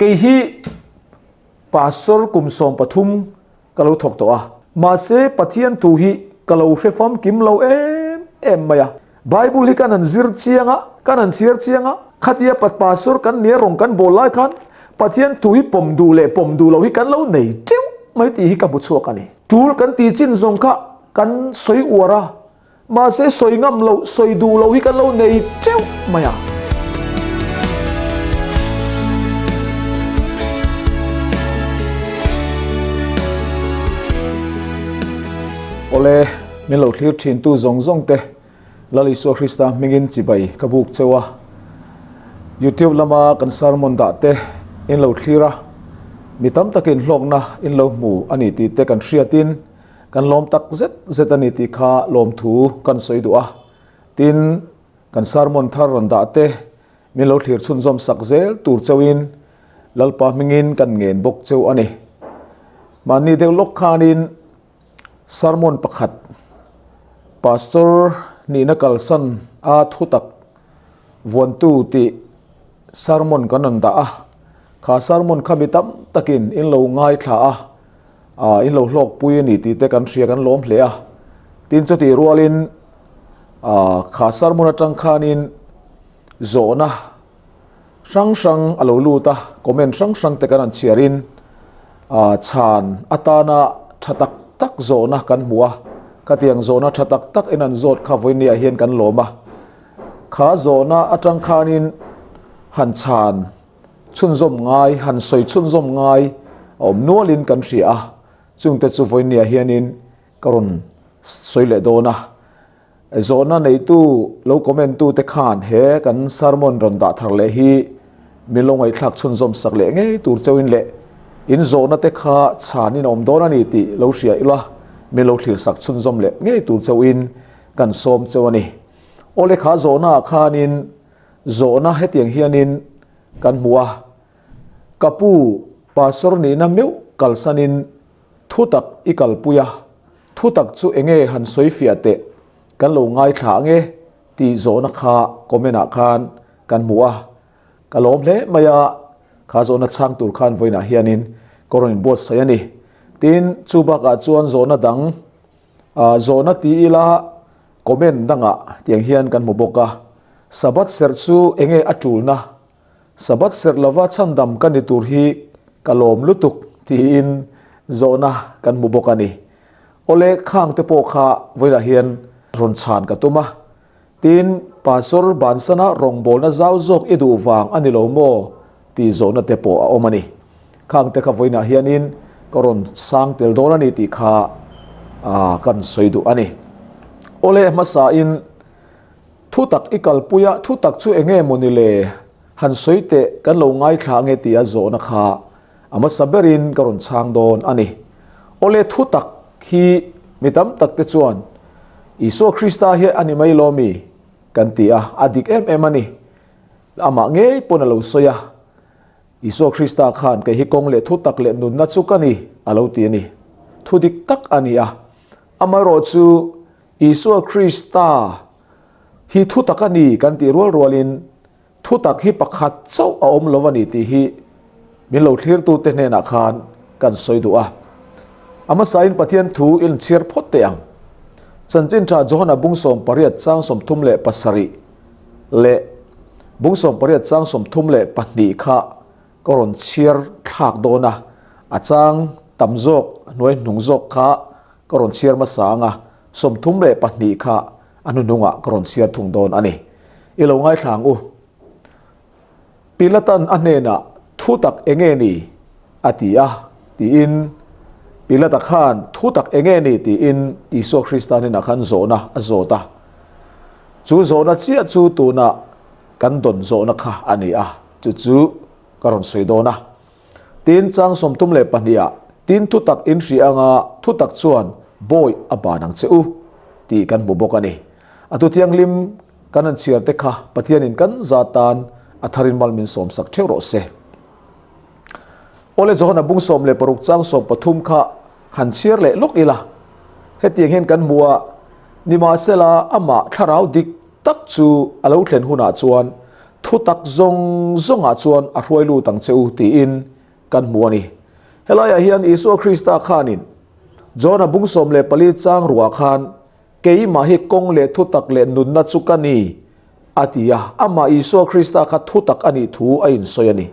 Kei hi Pastor kum 13 ka lo thawk tawh a, mahse Pathian thu hi ka lo hre famkim lo em em mai a. Bible hi kan han zir chiang a, kan han chhiar chiang a, khatia Pastor kan nia rawng kan bawl lai khan Pathian thu hi pawm duh leh pawm duh loh hi kan lo nei teuh mai tih hi ka hmu chhuak a ni. Tul kan tih chin zawng kha kan sawi uar a, Mahse sawi ngam loh, sawi duh loh hi kan lo nei teuh mai a. Awle, min lo thlir thintu zawng zawng te, Lal Isua Krista hmingin chibai ka buk cheu a. YouTube lama kan sermon dah te in lo thlir a, mi tam takin hlawkna in lo hmu a ni tih te kan hriatin, Kan lawm tak zet zet a ni tih kha lawmthu kan sawi duh a, tin, kan sermon thar rawn dah te min lo thlir chhunzawm sak zel tur chauhin Lalpa hmingin kan ngen bawk cheu a ni. Mahni deuh lawk khanin sermon pakhat Pastor nihna kalsan a thutak vuantu tih sermon kan rawn dah a, kha sermon kha mi tam takin in lo ngaithla a, ah in lo hlawk pui a ni tih te kan hria kan lawm hle a tin chutih rualin ah kha sermon atang khanin zawhna hrang hrang a lo lut a comment hrang hrang te kan han chhiarin ah chhan atana tha tak tak zawhna kan hmu a khatiang zawhna tha tak tak in an zawt kha vawinia hian kan lawm a kha zawhna atang khanin han chhan Chhunzawm ngai, han sawi chhunzawm ngai a awm nualin kan hria a, chungte chu vawinia hianin ka rawn sawi leh dawn a. Zawhna neitu lo comment tute khan he kan sermon rawn dah thar leh hi min lo ngaihthlak chhunzawm sak leh ngei tur chauhin leh in zawhna te kha chhanin a awm dawn a ni tih lo hria ila min lo thlir sak chhunzawm leh ngei tur chauhin kan sawm chauh a ni. Awle kha zawhna ah khanin Zawhna hetiang hianin kan hmu a, Ka pu, Pastor nihna meuh kalsanin thutak i kalpui a, thutak chu enge han sawi fiah teh, kan lo ngaithla ange tih zawhna kha comment ah khan kan hmu a, ka lawm hle mai a, kha zawhna chhang tur khan vawiinah hianin ka rawn inbuatsaih a ni. Tin, chu bakah chuan zawhna dang, zawhna ti ila, Comment dangah tiang hian kan hmu bawk a, Sabbath serh chu enge a tulna? Sabbath serh lova chhandam ka ni tur hi ka lawm lutuk tiin zawhna kan hmu bawk a ni. Awle khang te pawh kha vawilah hian rawn chhan ka tum a, tin Pastor bansana rawngbawlna zau zawk i duh vang a ni lo maw tih zawhna te pawh a awm a ni. Khang te kha vawiinah hianin ka rawn sang tel dawn a ni tih kha kan sawi duh a ni. Awle hmasain thutak i kalpui a, thutak chu eng nge maw ni le? Han sawi teh kan lo ngaithla ange tia zawhna kha a hmasa berin ka rawn chhang dawn a ni. Awle thutak hi mi tam tak te chuan Isua Krista hi a ni mai lawmi kan ti a, a dik em em a ni. Amah ngei pawn a lo sawi a, Isua Krista khan kei hi kawng leh thu tak leh nunna chu ka ni, a lo ti a ni. Thu dik tak a ni a. Amaherawhchu, Isua Krista hi thu tak a ni kan tih rual rualin thu tak hi pakhat chauh a awm lo a ni tih hi min lo thlirtute hnenah khan kan sawi duh a. A hmasain Pathian thu in chhiar phawt teh ang. Chanchin tha Johana bung 18 chang 37 leh bung 18 chang 32 kha ka rawn chhiar thlak dawn a, a chang tam zawk hnuai hnung zawk kha ka rawn chhiar hmasa ang a, 32 kha a hnuhnungah ka rawn chhiar thung dawn a ni. I lo ngaithla ang u. Pilatan a hnenah thu tak enge ni? a ti a, tiin Pilata khan thu tak enge ni? tiin Isua Krista hnenah khan zawhna a zawt a. Chu zawhna chiah chu tuna kan dawn zawhna kha a ni a, chu chu ka rawn sawi dawn a. Tin, chang 32 ah, Tin thu tak in hria anga thu tak chuan bawi a ban ang che u, tih kan hmu bawk a ni. A thu thianghlim kan han chhiar te kha Pathianin kan za tan a tharin mal min sawmsak theuh rawh se. Awle Johana bung 16 chang 13 kha han chhiar leh lawk ila. Hetiang hian kan hmu a, Nimahsela amah thlarau dik tak chu a lo thlen hunah chuan Thutak zawng zawngah chuan a hruai lut ang che u tiin kan hmu a ni. Helaiah hian Isua Krista khanin Johna bung 14 chang ruah khan Keimah hi kawng leh thutak leh nunna chu ka ni, a ti a, amah Isua Krista kha thutak a nih thu a insawi a ni.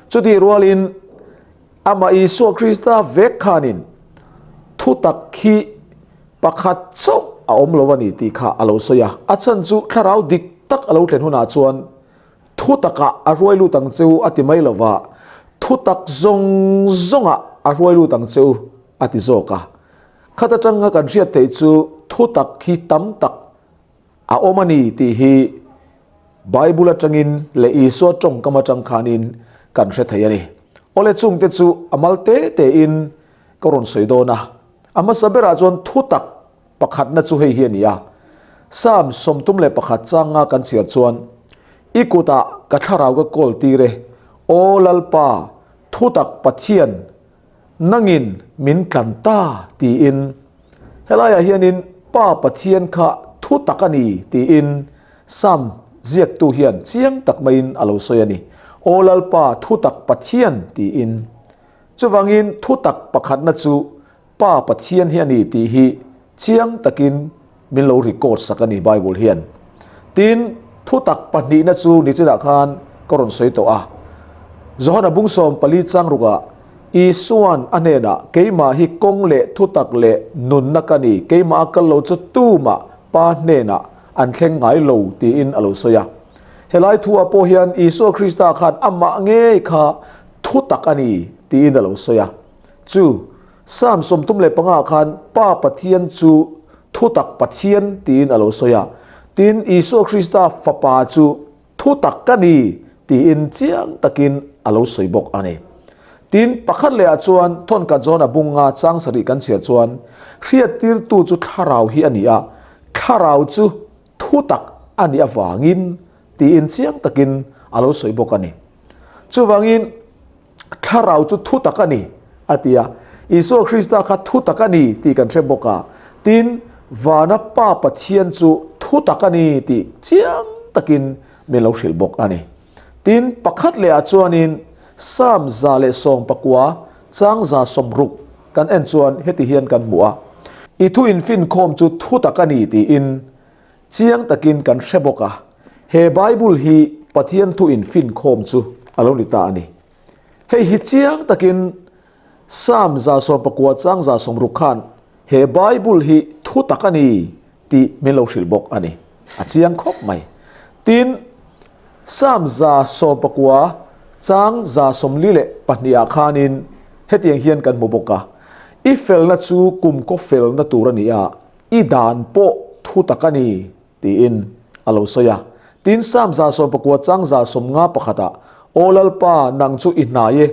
Chutih rualin amah Isua Krista vek khanin thutak hi pakhat chauh a awm lo a ni tih kha a lo sawi a, a chhan chu thlarau dik tak a lo thlen hunah chuan thutakah a hruai lut ang che u a ti mai lova, thutak zawng zawngah a hruai lut ang che u a ti zawk a. Khat atanga kan hriat theih chu thutak hi tam tak a awm a ni tih hi Bible atangin leh Isua tawngkam atang khanin kan hre thei a ni. Awle chungte chu a mal te tein ka rawn sawi dawn a. A hmasa berah chuan thutak pakhatna chu hei hi a ni a. Psalm 31 changa kan chhiar chuan, I kutah ka thlarau ka kawl tir e, Aw Lalpa, thutak Pathian, Nangin min tlan ta tiin helaiah hianin Pa Pathian kha thu tak a ni tiin Psalm ziaktu hian chiang tak maiin a lo sawi a ni. Aw Lalpa thu tak Pathian tiin. Chuvangin thu tak pakhatna chu Pa Pathian hi a ni tih hi chiang takin min lo record sak a ni Bible hian. Tin, thutak pahnihna chu nichinah khan ka rawn sawi tawh a. Johana bung 14 chang rukah Isuan a hnenah keimah hi kawng leh thutak leh nunna ka ni, keimah a kal lo chu tumah Pa hnenah an thleng ngai lo tiin a lo sawi a. Helai thuah pawh hian Isua Krista khan amah ngei kha thutak a ni tiin a lo sawi a. Chu Psalm 35 khan Pa Pathian chu Thutak Pathian tiin a lo sawi a, tin Isua Krista Fapa chu Thutak ka ni tiin chiang takin a lo sawi bawk a ni. Tin, pakhat lehah chuan thawnka John-a bunga chang sarih kan chhiar chuan hriattirtu chu thlarau hi a ni a, thlarau chu thutak a nih avangin tiin chiang takin a lo sawi bawk a ni. Chuvangin, Thlarau chu thutak a ni, a ti a. Isua Krista kha thutak a ni tih kan hre bawk a. Tin, vana Pa Pathian chu thutak a ni tih chiang takin min lo hrilh bawk a ni. Tin, pakhat lehah chuanin Psalm 119 chang 60 kan en chuan heti hian kan hmu a, I thu infinkhawm chu thutak a ni tiin Chiang takin kan hre bawk a, he Bible hi Pathian thu infinkhawm chu a lo ni ta a ni. Hei hi chiang takin Psalm 119 chang 60 khan he Bible hi thu tak a ni tih min lo hrilh bawk a ni. A chiang khawp mai. Tin, Psalm 119 chang 42 ah khanin hetiang hian kan hmu bawk a, I felna chu kumkaw felna tur a ni a, I dan pawh thu tak a ni, tiin a lo sawi a. Tin, Psalm 19 chang 51 pakhatah, Aw Lalpa, nang chu i hnai e,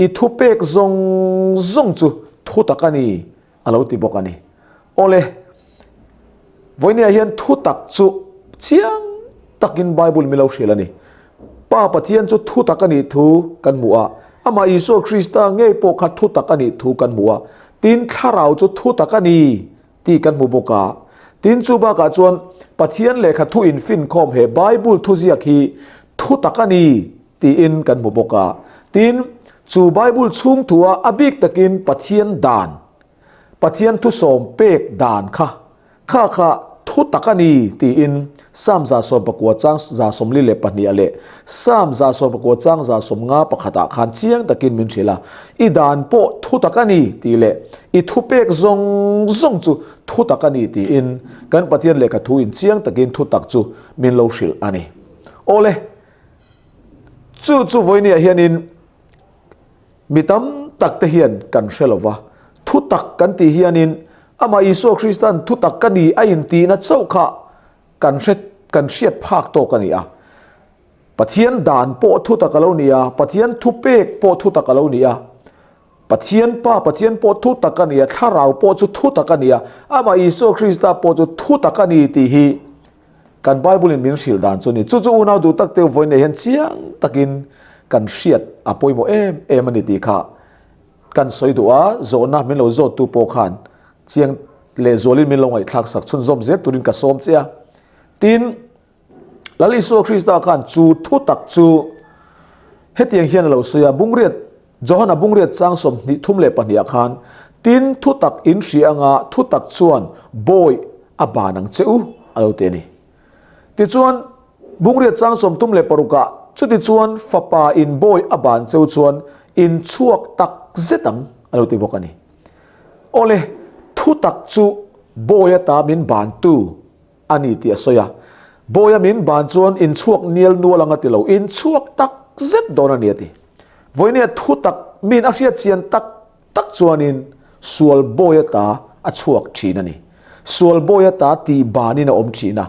i thupek zawng zawng chu thu tak a ni, a lo ti bawk a ni. Awle, vawinia hian thu tak chu chiang takin Bible min lo hrilh a ni. Pa Pathian chu thu tak a nih thu kan hmu a, amah Isua Krista ngei pawh kha thu tak a nih thu kan hmu a, tin thlarau chu thu tak a ni tih kan hmu bawk a. Tin chu bakah chuan Pathian lehkha thu infinkhawm he Bible thuziak hi thu tak a ni tiin kan hmu bawk a. Tin, chu Bible chhung thua a bik takin Pathian dan Pathian thusawm pek dan kha kha kha thu tak a ni tiin Psalm 19 chang 42 ah leh Psalm 19 chang 51 ah khan chiang takin min hrilh a, I dan pawh thu tak a ni tih leh i thupek zawng zawng chu thu tak a ni tiin kan Pathian lehkha thu in chiang takin thu tak chu min lo hrilh a ni. Awle, chu chu vawinia hianin Mi tam tak te hian kan hre lo va, thutak kan tih hianin amah Isua Krista'n thutak ka ni a intihna chauh kha kan hre kan hriat phak tawk a ni a. Pathian dan pawh thutak a lo ni a, Pathian thupek pawh thutak a lo ni a, Pathian Pa Pathian pawh thutak a ni a, Thlarau pawh chu thutak a ni a, amah Isua Krista pawh chu thutak a ni tih hi Kan Bible in min hrilh dan chu ni. Chu chu unau duh tak te vawiin nei hian chiang takin kan hriat a pawimawh em em a ni tih kha kan sawi duh a, zawhna min lo zawt tu pawh khan chiang leh zualin min lo ngaihthlak sak chhunzawm zel turin ka sawm che a. Tin, Lal Isua Krista khan chu thu tak chu hetiang hian a lo sawi a, Bungriat, Johana Bungriat chang 33 ah khan, Tin, thu tak in hria anga thu tak chuan bawi a ban ang che u, a lo ti a ni. Tichuan, Bungriat chang 36 ah, Chutichuan fapa in bawi a ban cheu chuan in chhuak tak zet ang, a lo ti bawk a ni. Awle, thu tak chu bawi ata min bantu a ni tih a sawi a. Bawi a min ban chuan in chhuak nial nual ang a ti lo, in chhuak tak zet dawn a ni a ti. Vawinia thu tak min a hriat chian tak tak chuanin sual bawi ata a chhuak thin a ni. Sual bawi ata tih banin a awm thin a,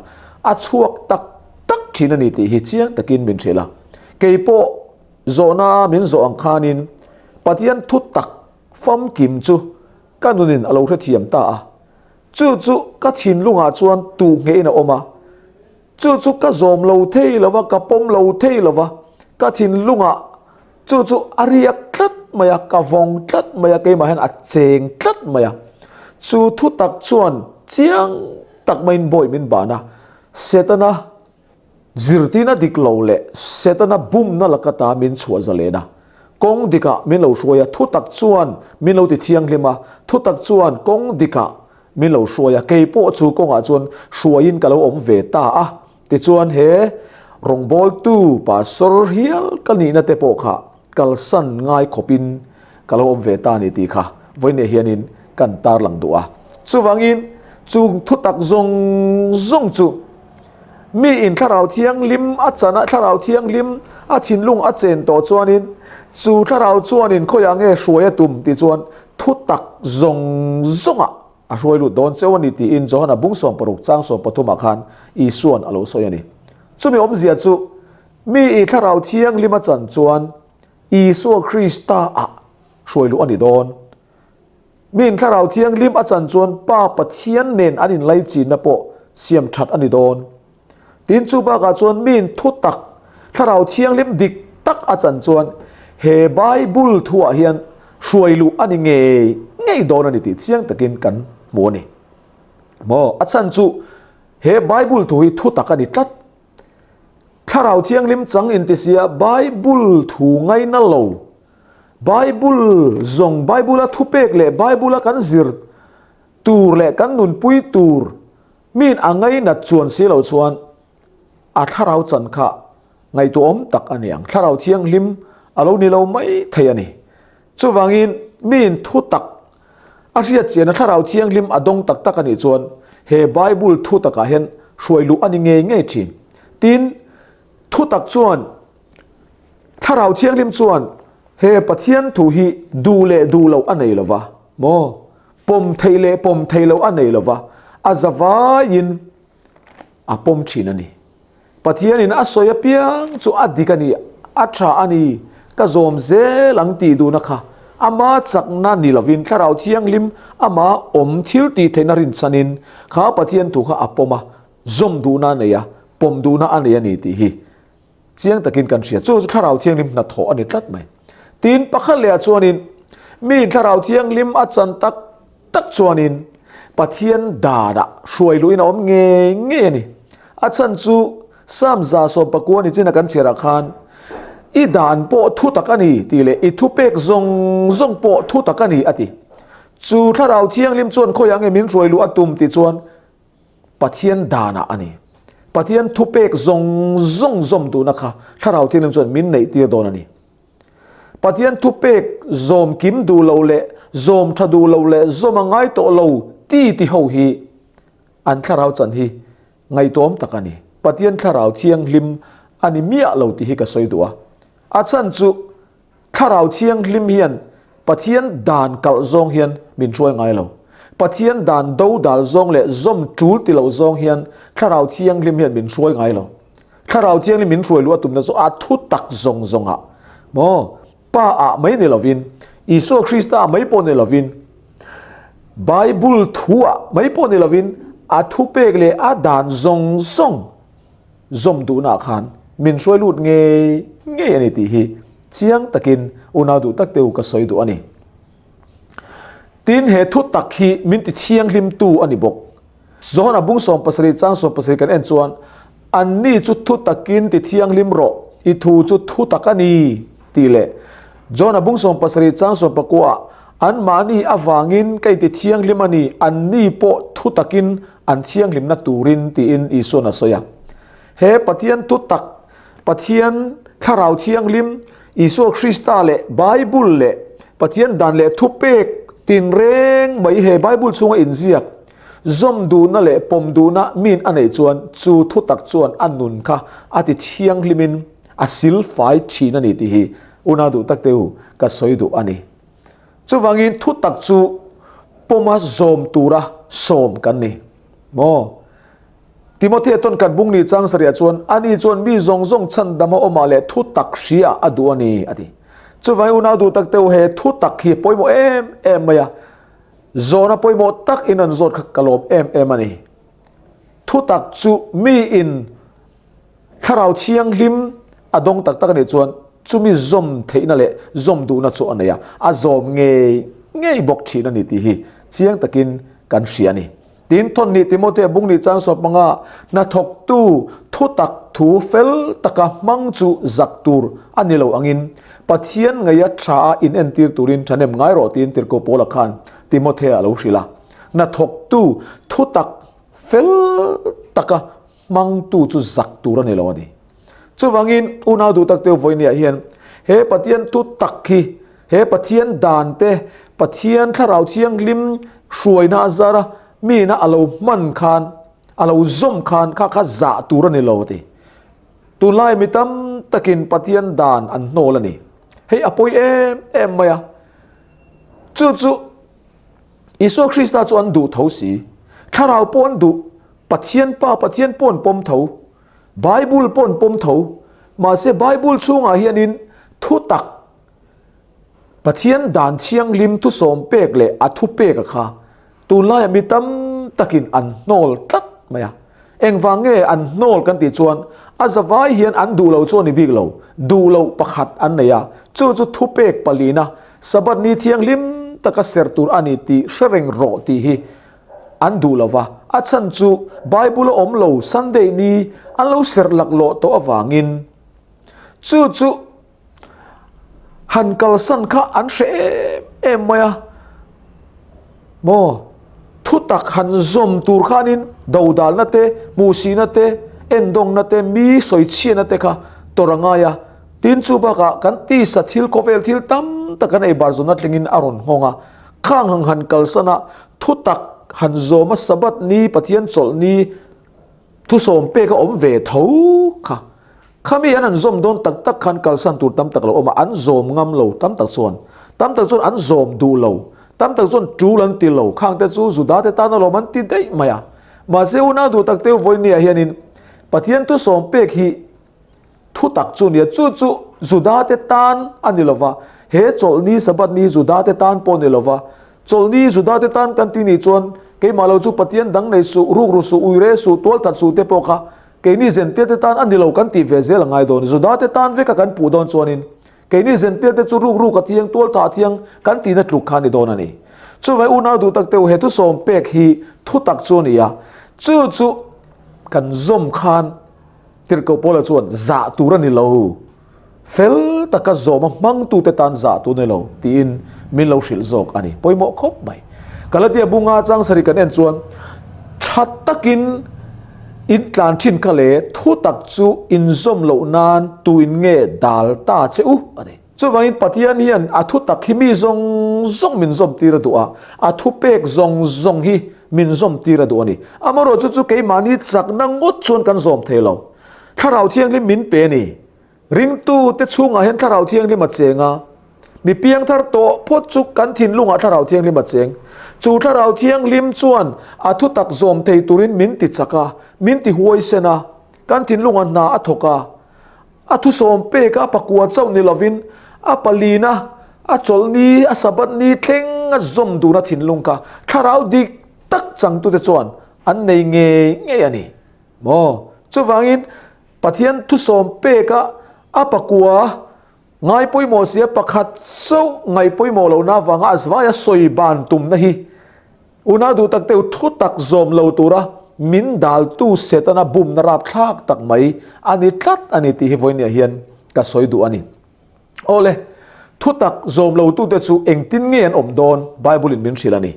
a chhuak tak tak thin a ni tih hi chiang takin min hrilh a. Kei pawh zawhna a min zawh ang khanin Pathian thu tak famkim chu ka nunin a lo hrethiam ta a. Chu chu ka thinlungah chuan tuh ngeiin a awm a. Chu chu ka zawm lo thei lo va, ka pawm lo thei lo va, ka thinlungah chu chu a riak tlat mai a, ka vawng tlat mai a, keimah hian a cheng tlat mai a. Chu thu tak chuan chiang tak maiin bawi min ban a, Setana zirtirna dik lo leh Setana bumna laka ta min chhuah zalen a, kawng dikah min lo hruai a, thu tak chuan min lo ti thianghlim a, thu tak chuan kawng dikah Min lo hruai a, kei pawh chu kawngah chuan hruaiin ka lo awm ve ta a. Tichuan he rawngbawltu pastor hial ka nihna te pawh kha kalsan ngai khawpin ka lo awm ve ta a ni tih kha vawiinah hianin kan tarlang duh a. Chuvangin chung thutak zawng zawng chu mi in thlarau thianghlim a chan a, thlarau thianghlim a thinlung a chen tawh chuanin chu thlarau chuanin khawiah nge hruai a tum tih chuan Thutak zawng zawngah a hruai lut dawn cheu a ni tiin Johana bung 60 chang 13 ah khan Isua'n a lo sawi a ni. Chumi awmzia chu mi i thlarau thianghlim a chan chuan Isua Krista ah hruai luh a ni dawn. Miin thlarau thianghlim a chan chuan Pa Pathian nen an inlaichinna pawh siam that a ni dawn. Tin, chu bakah chuan miin thutak, Thlarau Thianghlim dik tak a chan chuan he Bible thuah hian hruai luh a ni ngei ngei dawn a ni tih chiang takin kan hmu a ni. Maw? A chhan chu he Bible thu hi thutak a ni tlat. Thlarau Thianghlim chang intisia Bible thu ngaina lo, Bible zawng, Bible-a thupek leh Bible-a kan zir tur leh kan nunpui tur Miin a ngainat chuan si lo chuan a thlarau chan kha ngaihtuahawm tak a ni ang. Thlarau thianghlim a lo ni lo mai thei a ni. Chuvangin miin thu tak a hriat chian a thlarau thianghlim a dawng tak tak a nih chuan he Bible thu takah hian hruai luh a ni ngei ngei thin. Tin, thu tak chuan thlarau thianghlim chuan he Pathian thu hi duh leh duh loh a nei lo va maw? Pawm theih leh pawm theih loh a nei lova, a zavaiin a pawm thin a ni. Pathianin a sawi apiang chu a dik a ni, a tha a ni, ka zawm zel ang tih duhna kha ama chakna ni lovin Thlarau Thianghlim ama awm thil tih theihna rinchhanin kha Pathian thu kha a pawm a, zawm duhna a nei a, pawm duhna a nei a ni tih hi Chiang takin kan hria. Chu chu Thlarau Thianghlim hnathawh a ni tlat mai. Tin, pakhat lehah chuanin mi Thlarau Thianghlim a chan tak tak chuanin Pathian danah hruai luhin a awm ngei ngei a ni. A chhan chu Psalm 119 ni china kan chhiarah khan i dan pawh thu tak a ni tih leh i thupek zawng zawng pawh thu tak a ni a ti. Chu Thlarau Thianghlim chuan khawiah nge min hruai luh a tum tih chuan Pathian danah a ni. Pathian thupek zawng zawng zawm duhna kha Thlarau Thianghlim chuan min neih tir dawn a ni. Pathian thupek zawm kim duh lo leh zawm tha duh lo leh zawm a ngai tawh lo ti ti ho hi an thlarau chan hi ngaihtuahawm tak a ni. Pathian Thlarau Thianghlim a ni miah lo tih hi ka sawi duh a. A chhan chu Thlarau Thianghlim hian Pathian dan kalh zawng hian min hruai ngai lo. Pathian dan do dal zawng leh zawm tul ti lo zawng hian Thlarau Thianghlim hian min hruai ngai lo. Thlarau Thianghlim min hruai luh a tumna chu a thu tak zawng zawngah maw Pa ah mai ni lovin, Isua Krista ah mai pawh ni lovin, Bible thu ah mai pawh ni lovin a thupek leh a dan zawng zawng zawm duhnaah khan min hruai lut ngei ngei a ni tih hi chiang takin unau duh tak te u ka sawi duh a ni. Tin, he thu tak hi min ti thianghlimtu a ni bawk. Johana bung 17 chang 17 kan en chuan. Anni chu thu takin ti thianghlim rawh, i thu chu thu tak a ni, tih leh John-a bung 70 chang 19 Anmahni avangin ka inti thianghlim a ni, anni pawh thu takin an thianghlimna turin, tiin Isua'n a sawi a. He Pathian thu tak, Pathian Thlarau Thianghlim, Isua Krista leh Bible leh Pathian dan leh thupek tinreng mai he Bible chhunga inziak zawm duhna leh pawm duhna min a neih chuan chu thutak chuan a nun kha a ti thianghlimin a silfai thin a ni tih hi unau duh tak te u ka sawi duh a ni. Chuvangin thutak chu pawma zawm tura sawm kan ni maw? Timothea tawn kan bung ni chang sarih ah chuan, Ani chuan mi zawng zawng chhandam a awmah leh thu tak hria a duh a ni, a ti. Chuvangin unau duh tak teu he thu tak hi a pawimawh em em mai a, zawhna pawimawh tak in an zawt kha ka lawm em em a ni. Thu tak chu mi in Thlarau Thianghlim a dawng tak tak a nih chuan chumi zawm theihna leh zawm duhna chu a nei a, a zawm ngei ngei bawk thin a ni tih hi chiang takin kan hria a ni. Tin, thawnhnih Timothea bung nih chang sawp hmanga hnathawktu thutak thu fel taka hmang chu zak tur a ni lo angin Pathian ngeia tha a inentir turin thahnem ngai rawh tiin Tirhkoh Paula khan Timothea a lo hrilh a. Hnathawktu thutak fel taka hmangtu chu zak tur a ni lo a ni. Chuvangin unau duh tak teu vawinia hian he Pathian thu tak hi, he Pathian dan te, Pathian thlarau thianghlim hruaina a zara mina a lo hman khan, a lo zawm khan kha kha zah tur a ni lo a ti. Tunlai mi tam takin Pathian dan an hnawl a ni. Hei a pawi em em mai a. Chu chu Isua Krista chu an duh tho si. Thlarau pawh an duh. Pathian Pa Pathian pawh an pawm tho. Bible pawh an pawm tho. Mahse Bible chhungah hianin thu tak Pathian dan thianghlim thusawm pek leh a thu pek a kha tunlaiah mi tam takin an hnawl tlat mai a. Engvang nge an hnawl kan tih chuan a zavai hian an duh lo chu a ni bik lo, duh loh pakhat an nei a, chu chu thupek palina Sabbath ni thianghlim taka serh tur a ni tih hre reng rawh tih hi an duh lo va, a chhan chu Bible a awm lo Sunday ni an lo serh laklawh tawh avangin chu chu han kalsan kha an hre em em mai a, maw thutak han zawm tur khanin dodalna te, hmuhsihna te, endawngna te, mi sawichhiatna te kha tawrh a ngai a, tin chu bakah kan tisa thil khawvel thil tam tak kan ei bar zawnna tlingin a rawn nghawng a, khang hang han kalsan a, thutak han zawm a Sabbath ni Pathian chawlh ni thusawm pek a awm ve tho kha. Khami an an zawm dawn tak tak khan kalsan tur tam tak lo awm a, an zawm ngam lo tam tak chuan. Tam tak chuan an zawm duh lo. Tam tak chuan tul an ti lo. Khang te chu Juda te tan alawm an ti daih mai a. Mahse unau duh tak teu vawinia hianin Pathian thusawm pek hi thu tak chu nia, chu chu Juda te tan a ni lova, he chawlhni Sabbath ni Juda te tan pawh a ni lova, chawlhni Juda te tan kan ti nih chuan keimah lo chu Pathian dang nei suh, rukru suh, uire suh, tualthat suh te pawh kha Keini Zentilte te tan a ni lo kan tih ve zel a ngai dawn. Juda te tan veka kan puh dawn chuanin keini Zentilte te chu ruk ruk a thiang, tual tha a thiang kan tihna tluk kha a ni dawn a ni. Chuvai unau duh tak teuh he thusawm pek hi thu tak chu a ni a, chu chu kan zawm khan Tirhkoh Paula chuan zah tur a ni lo. Fel taka zawma hmangtute tan zah tu ni lo tiin min lo hrilh zawk a ni. Pawimawh khawp mai. Galatia bunga chang sarih kan en chuan tha takin in tlan thin kha le thu tak chu in zawm loh nan tuin nge dal ta che u a ti. Chuvangin Pathian hian a thu tak hi mi zawng zawng min zawm tir a duh a, a thu pek zawng zawng hi min zawm tir a duh a ni. Amaherawhchu chu keimahni chakna ngawt chuan kan zawm thei lo. Thlarau Thianghlim min pe a ni. Ringtute chhungah hian Thlarau Thianghlim a cheng a, mi piangthar tawh phawt chu kan thinlungah Thlarau Thianghlim a cheng. Chu Thlarau Thianghlim chuan a thutak zawm thei turin min ti chak a, min ti huaisen a, kan thinlungah hna a thawk a. A thusawm peka a pakua chauh ni lovin a palina, a chawlhni, a Sabbath ni thleng a zawm duna thinlung kha Thlarau dik tak changtute chuan an nei ngei ngei a ni. Maw? Chuvangin Pathian thusawm peka a pakua ngai pawimawh sia pakhat chauh ngai pawimawh lohna avanga a zvaia sawi ban tumna hi unau duh tak teu thu tak zawm lo tura min daltu Setana bumna rapthlak tak mai a ni tlat a ni tih hi vawinia hian ka sawi duh a ni. Awle, thutak zawm lotute chu engtin nge an awm dawn Bible-in min hrilh a ni.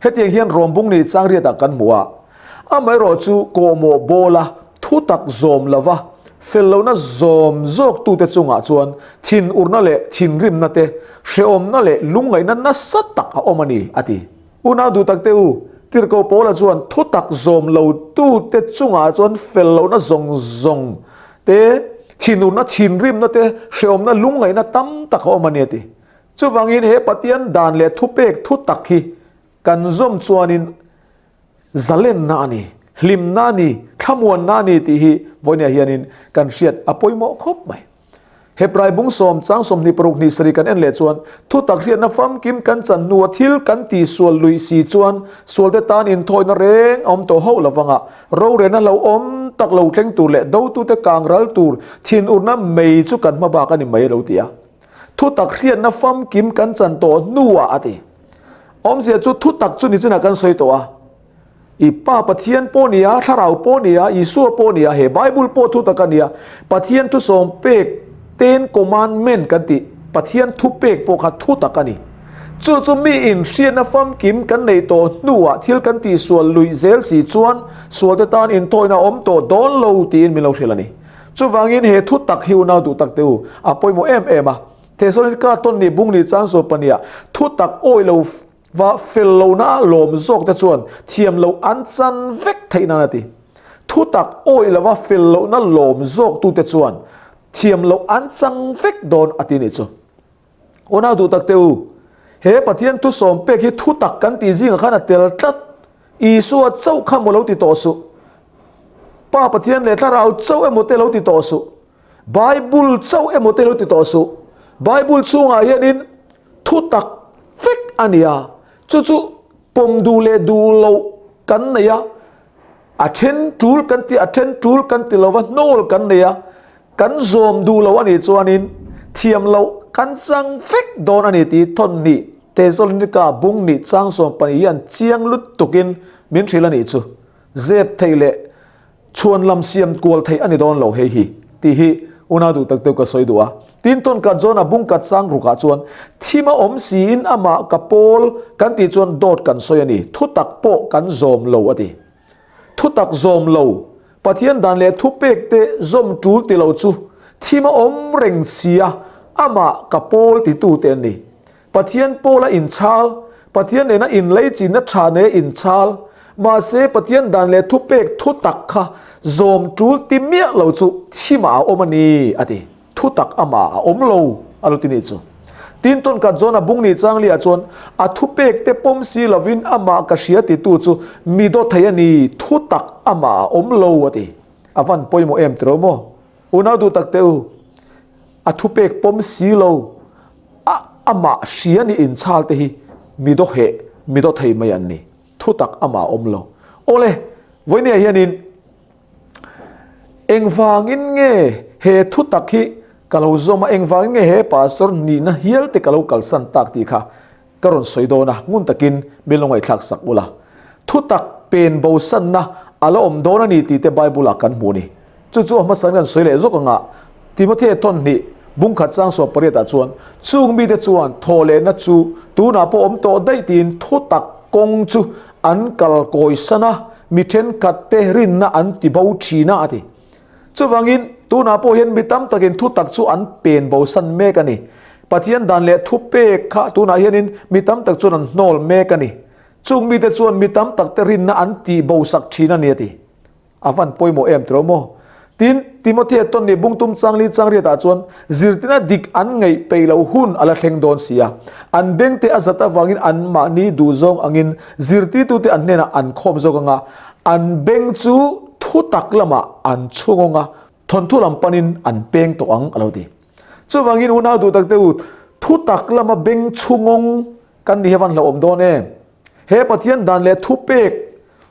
Hetiang hian Rawmbung ni changriatah kan hmu a, amaherawh chu kawhmawh bawla thutak zawm lova fel lohna zawm zawktute chungah chuan thinurna leh thinrimna te, hrehawmna leh lungngaihna nasa tak a awm a ni, a ti. Unau duh takte u, Tirhkoh Paula chuan thutak zawm lotute chungah chuan fel lohna zawng zawng te, thinurna, thinrimna te, hrehawmna, lungngaihna tam tak a awm a ni, a ti. Chuvangin he Pathian dan leh thupek thu tak hi kan zawm chuanin zalenna a ni, hlimna a ni, thlamuanna a ni tih hi vawinia hianin kan hriat a pawimawh khawp mai. Hebrai bung sawm chang 26 hnih sarih kan en leh chuan thutak hriatna famkim kan chan hnua thil kan tihsual luih si chuan sualte tan inthawina reng a awm tawh hauh lovanga rorelna hlauhawm tak lo thleng tur leh dotute kang ral tur thinurna mei chu kan hma bak a ni mai a lo ti a. Thutak hriatna famkim kan chan tawh hnuah a ti. Awmzia chu thutak chu nichinah kan sawi tawh a. I Pa Pathian pawh nia, Thlarau pawh nia, Isua pawh nia, he Bible pawh thutak a nia. Pathian thusawm pek, Ten Commandment kan tih, Pathian thupek pawh kha thutak a ni. Chu chu mi in hriatna famkim kan neih tawh hnuah thil kan tihsual luih zel si chuan sualte tan inthawina a awm tawh dawn lo tiin min lo hrilh a ni. Chuvangin he thu tak hi unau duh tak te u, a pawimawh em em a. Thesalonika tawn ni bung ni chang saw pahniha thu tak awi lo va fel lohna a lawm zawk te chuan thiam loh an chan vek theih nan a ti. Thu tak awi lova fel lohna lawm zawk tute chuan thiam loh an chang vek dawn a ti nih chu. Unau duh tak te u, he Pathian thusawm pek hi thu tak kan tih zingah khan a tel tlat. Isua chauh kha maw lo ti tawh suh. Pa Pathian leh Thlarau chauh emaw te lo ti tawh suh. Bible chauh emaw te lo ti tawh suh. Bible chhungah hianin thu tak vek a ni a, chu chu pawm duh leh duh loh kan nei a, a then tul kan ti a then tul kan ti lova hnawl kan nei a, kan zawm duh lo a nih chuanin thiam loh kan chang vek dawn a ni tih thawn hnih Thesalonika bung nih chang 12 hian chiang lutukin min hrilh a nih chu. Zep theih leh chhuan lam siam kual theih a ni dawn lo hei hi tih hi unau duh tak deuh ka sawi duh a. Tin tawn kat zawn a bung kat sang rukah chuan thim a awm siin amah ka pawl kan tih chuan dawt kan sawi a ni, thutak pawh kan zawm lo a ti. Thutak zawm lo, Pathian dan leh thupek te zawm tul ti lo chu thim a awm reng sia amah ka pawl titu te an ni. Pathian pawla inchhal, Pathian nena inleichinna tha nei inchhal, mahse Pathian dan leh thupek thutak kha zawm tul ti miah lo chu thimah a awm a ni, a ti. Thutak amah a awm lo, a lo ti nih chu. Tin tawn khat zawn a bung ni chang liah chuan a thupek te pawm si lovin amah ka hria titu chu mi daw thei a ni, thutak amah a awm lo, a ti. A van pawimawh em tiro maw? Unau duh tak teh u, a thupek pawm si lo a amah hria ni inchhal te hi mi daw heh, mi daw thei mai an ni. Thutak amah a awm lo. Awle, vawinia hianin engvangin nge he thutak hi ka lo zawm a, engvangin nge he pastor nihna hial te ka lo kalsan tak tih kha Ka rawn sawi dawn a, ngun takin min lo ngaihthlak sak ula. Thutak pen bosanna a la awm dawn a ni tih te Bible-ah kan hmu a ni. Chu chu a hmasa in kan sawi leh zawk anga Timothea thawn hnih bungkhat chang 18 ah chuan chung mite chuan thawhlehna chu tunah pawh awm tawh daih tiin thutak kawng chu an kal kawisan a, mi thenkhat te rinna an ti bo thin a a ti. Chuvangin, tunah pawh hian mi tam takin thutak chu an pen bosan mek a ni. Pathian dan leh thupek kha tunah hianin mi tam tak chuan an hnawl mek a ni. Chung mite chuan mi tam takte rinna an tih bosak thin a ni a ti. A van pawimawh em tiro maw? Tin, Timothea tawn nih bungtum changli changriatah chuan zirtina dik an ngaih peih loh hun a la thleng dawn si a. An bengte a zat avangin anmahni duhzawng angin zirtirtute an hnenah an khawm zawk anga an beng chu thutak lamah an chhungawng a, thawnthu lam panin an peng tawh ang a lo ti. Chuvangin unau duh takte u, thutak lama beng chhungawng kan ni hi van hlauhawm dawn em? He Pathian dan leh thupek